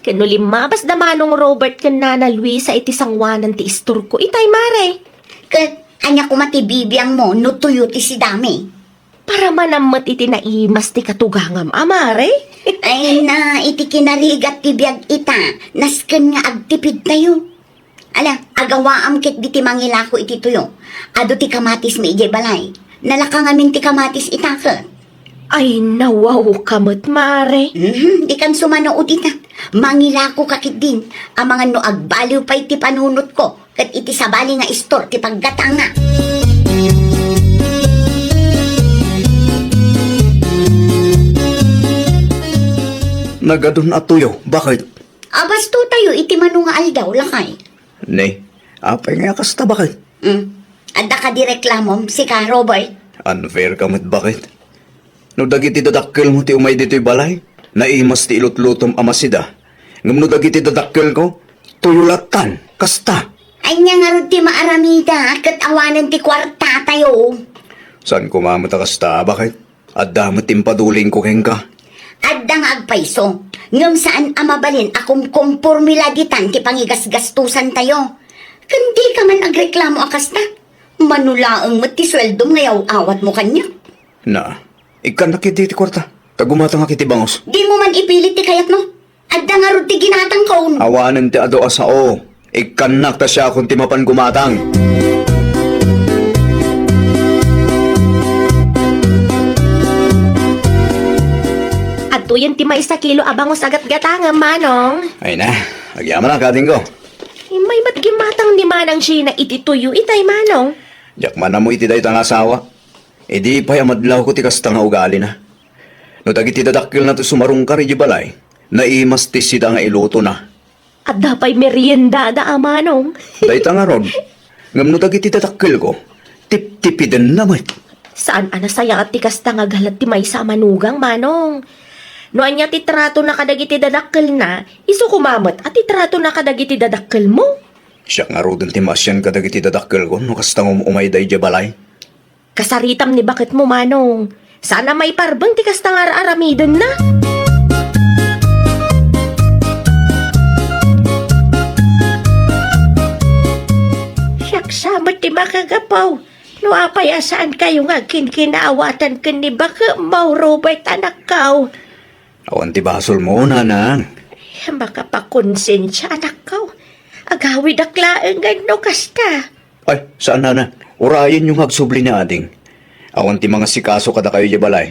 Ken no limmabas da Manong Robert ken Nana Luisa iti sangoanan ti istorko itay, Mare. Ket ania koma ti bibiangmo no tuyo ti sidami? Paramanam met iti naimas ti katugangam a, Mare. Ay na, iti kinarigat ti biag ita, nasken nga agtipidtayo. Ala, agawaam ketdi ti mangilako iti tuyo. Adu ti kamatismi idiay balay. Nalaka ngamin ti kamatis ita ket. Ay, nawaw ka met, Mare. Mhm, dikan sumano ita. Mangilako ka ketdin. Amangan no agbaliw pay ti panunotko ket iti sabali nga istor ti paggatangna. Nagadun a tuyo, baket? Abastotayo iti mano nga aldaw, lakay. Ne, apay nga kasta, baket? Hmm. Adda kadi reklamom, sika, Robert? Unfair ka met, baket. No dagiti dadakkelmo ti umay ditoy balay, naimas ti ilutlutom a masida. Ngem no dagiti dadakkelko, tuyo lattan, kasta. Ania ngarud ti maaramida ket awanen ti kuartatayo? Saan koma met a kasta, baket? Adda met ti impadulingko kenka. Adda nga agpayso, ngem saan a mabalin a kumkomporme la ditan ti pangigasgastosantayo. Ken dika man agreklamo a kasta. Mano laeng met ti sueldom nga yaw-awatmo kaniak. Na, ikkannak iti ti kuarta. Ta gumatangak iti bangus. Dimo man ipilit ti kayatmo. Adda ngarud ti ginatangkon. Awanen ti adu a sao. Ikkannak ta siakon ti mapan gumatang. Adtoyen ti maysa kilo a bangus a gatgatangem, Manong. Ay na, agyamanak, adingko. Immay met gimatang ni Manang Gina iti tuyo itay, Manong. Diak man ammo iti dayta nga asawa. Idi pay a madlawko ti kasta nga ugalina. No dagiti dadakkelna ti sumarungkar idiay balay, naimas ti sida nga ilutona. Adda pay meriendada a, Manong. Dayta ngarud. Ngem no dagiti dadakkelko, tiptipidenna met. Saan a nasayaat ti kasta nga galat ti maysa a manugang, Manong. No ania ti tratona kadagiti dadakkelna, isu koma met a ti tratona kadagiti dadakkelmo. Siak ngaruden ti maasian kadagiti dadakkelko no kasta nga um-umayda idiay balay. Kasaritam ni baketmo, Manong. Saan a maiparbeng ti kasta nga ar-aramidenna. Siak sa met ti makagapu. No apay a saankayo nga agkinkinaawatan ken ni baketmo, Robert, anakko. Awan ti basolmo, nanang. Makapakonsensia, anakko. Agawidak laengen no kasta. Ay, saan, nanang. Urayenyo nga agsubli ni ading. Awan ti mangasikaso kadakayo idiay balay.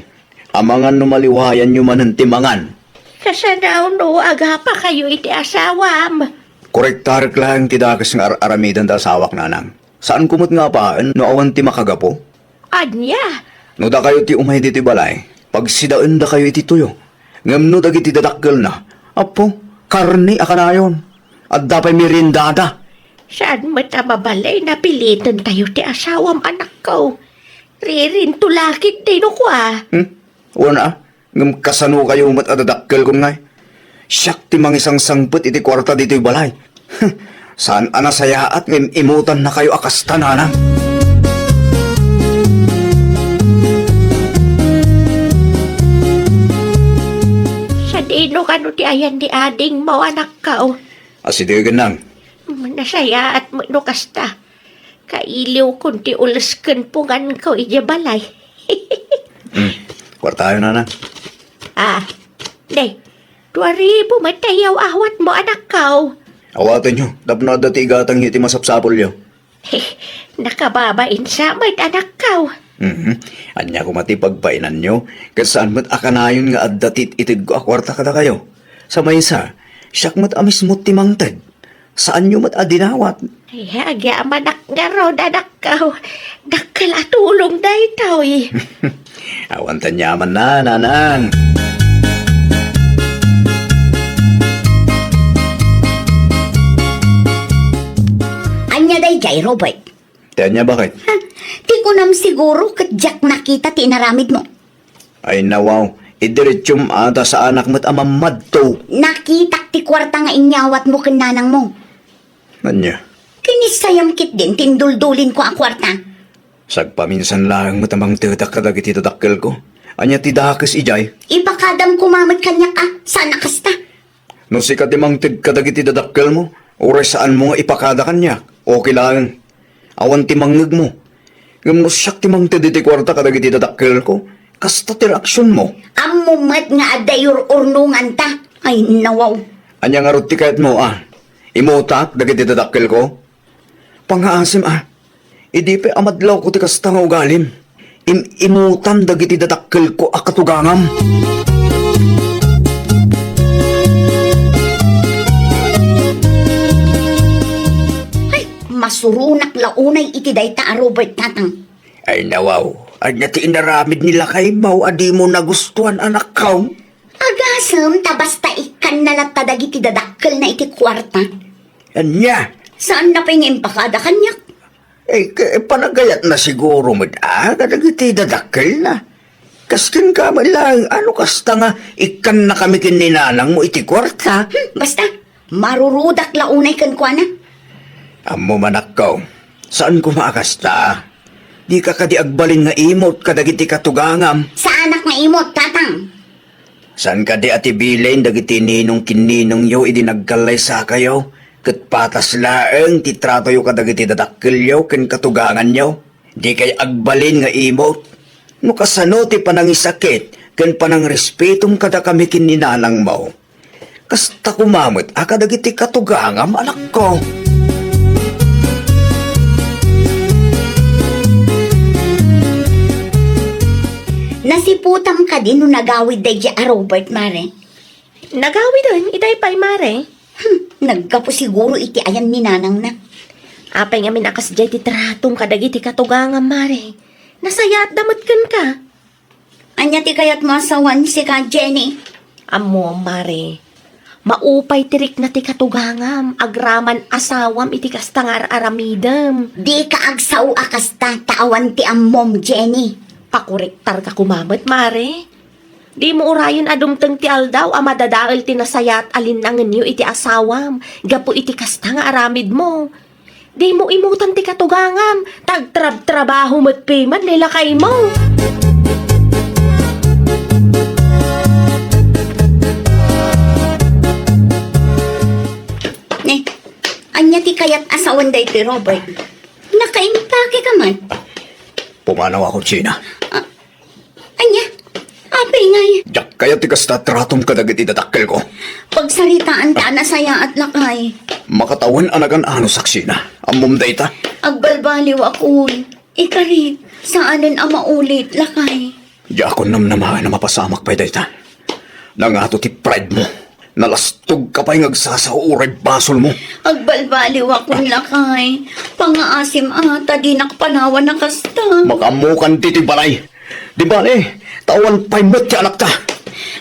Amangan no maliwayanyo manen ti mangan. Kasano no agapakayo iti asawam? Korektarek laeng ti dakes nga ar-aramidenda asawak, nanang. Saanko met nga apaen no awan ti makagapu? Ania? No dakayo ti umay ditoy balay, pagsidaendakayo iti tuyo. Ngem no dagiti dadakkelna, apo, karne a kanayon. Adda pay meriendada. Saan met a mabalin a pilitentayo ti asawam, anakko? Ririnto la ketdi no kua. Hmm? Wen a, ngem kasanokayo met a dadakkelkon ngay? Siak ti mangisangsangpet iti kuarta ditoy balay. Saan a nasayaat nga im-imutannakayo a kasta, nanang. Sadino kano ti ayan ni adingmo, anakko? Asidegen, nang. Nasayaat met no kasta. Kailiwkon ti ules ken punganko idiay balay. Hmm. Kuartayo, nanang. Ah, ne, dua ribu met ti yaw-awatmo, anakko. Awatenyo, tapno adda ti igatangyo iti masapsapulyo. Nakababain sa met, anakko. Mhm. Ania koma ti pagbainanyo? Ket saan met a kanayon nga adda ti it-itedko a kuarta kadakayo. Sa maysa, siak met a mismo ti mangted. Saanyo met a dinawat. Ay, agyamanak ngarud, anakko. Dakkel a tulong daytoy. Awan ti aniamanna, nanang. Ania daydiay, Robert? Ti ania, baket? Ha? Ti kunam siguro ket diak nakita ti inaramidmo. Ay, nawaw. Idiretsum a ta saanak met a mammadto. Nakitak ti kuarta nga inyawatmo ken nanangmo. Ania? Kinissayam ketdin ti induldulinko a kuarta. Sagpaminsan laeng met a mangtedak kadagiti dadakkelko. Ania ti dakes idiay? Ipakadam koma met kaniak a, saan a kasta? No sika ti mangted kadagiti dadakkelmo, uray saanmo nga ipakada kaniak, okay laeng. Awan ti mangngegmo. Ngem no siak ti mangted iti kuarta kadagiti dadakkelko, kasta ti reaksionmo. Ammo met nga adda iyur-urnonganta. Ay, nawaw. Ania ngarud ti kayatmo, a? Imutak dagiti dadakkelko? Pangngaasim, a? Idi pay a madlawko ti kasta nga ugalim, im-imutan dagiti dadakkelko a katugangam. Ay, masuronak la unay iti dayta a Robert, tatang. Ay, nawaw, ania ti inaramid ni lakaymo a dimo nagustuan, anakko? Agasem ta basta ikkanna latta dagiti dadakkelna iti kuarta. Ania? Saanna pay nga impakada kaniak? Eh, ka-, panagayatna siguro met, a, kadagiti dadakkelna. Kas kenka met laeng, ano kasta nga ikkannakami ken ni nanangmo iti kuarta? Hmm, basta, marurudak la unay kenkuana. Ammom, anakko, saan koma a kasta. Dika kadi agbalin nga imut kadagiti katugangam? Saanak nga imut, tatang. Saan kadi a ti bilen dagiti ninong ken ninongyo idi nagkallaysakayo, ket patas laeng ti tratoyo kadagiti dadakkelyo ken katuganganyo? Dikay agbalin nga imut. No kasano ti panangisakit ken panangrespetom kadakami ken ni nanangmo, kasta koma met a kadagiti katugangam, anakko. Nasiputam kadi no nagawid daydi a Robert, Mare? Nagawiden, itay pay, Mare. Hmm, naggapu siguro iti ayan ni nanangna. Apay ngamin a kasdiay ti tratom kadagiti katugangam, Mare? Nasayaatda met kenka. Ania ti kayatmo a sawen sika, Jenny? Ammom, Mare. Maupay ti rikna ti katugangam, agraman asawam iti kasta nga ar-aramidem. Dika agsao a kasta, ta awan ti ammom, Jenny. Pakuriktarka koma met, Mare. Dimo urayen a dumteng ti aldaw a madadael ti nasayaat a linnangenyo iti asawam gapu iti kasta nga aramidmo. Dimo imutan ti katugangam, ta agtrabtrabaho met pay man ni lakaymo. Ne, ania ti kayat a sawen daytoy, Robert? Nakaimpake ka man. Pumanaw ako, Gina. Ah, Ania? Apay ngay? Diak kayat ti kasta a tratom kadagiti dadakkelko. Pagsaritaan ta a nasayaat, lakay. Makatawen a nagan-ano, Gina. Ammom dayta? Agbalbaliw akon. Ikarik, saanen a maulit, lakay. Diakon namnamaen a mapasamak pay dayta. Nangato ti pride mo. Nalastog ka pay nga agsasao uray basolmo. Agbalbaliw akon, lakay. Pangaasim a ta dinak panawan a kasta. Makaammokan ditoy balay. Di bale, ta awan pay met ti anakta.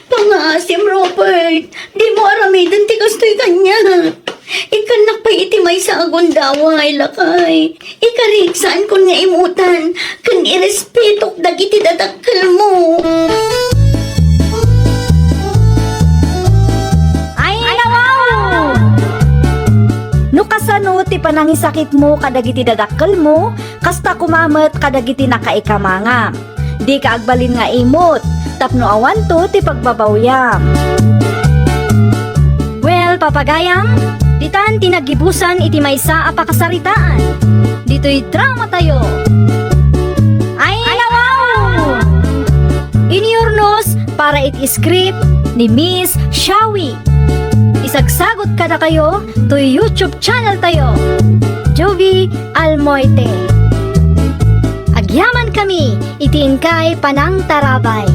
Pangaasim, Robert. Dimo aramiden ti kastoy kaniak. Ikkannak pay iti maysa a gundaway, lakay. Ikarik, saankon nga imutan ken irespetok dagiti dadakkelmo. Ay, nawaw! No kasano ti panangisakitmo kadagiti dadakkelmo, kasta koma met kadagiti nakaikamangam. Dika agbalin nga imut, tapno awanto ti pagbabawyam. Well, papagayam, ditan ti naggibusan iti maysa a pakasaritaan. Ditoy dramatayo. Ay, nawaw! Iniurnos para iti script ni Miss Shawi. Isagsagot kadakayo toy YouTube channel tayo, Jovi Almoite. Agyaman kami iti inkay panangtarabay.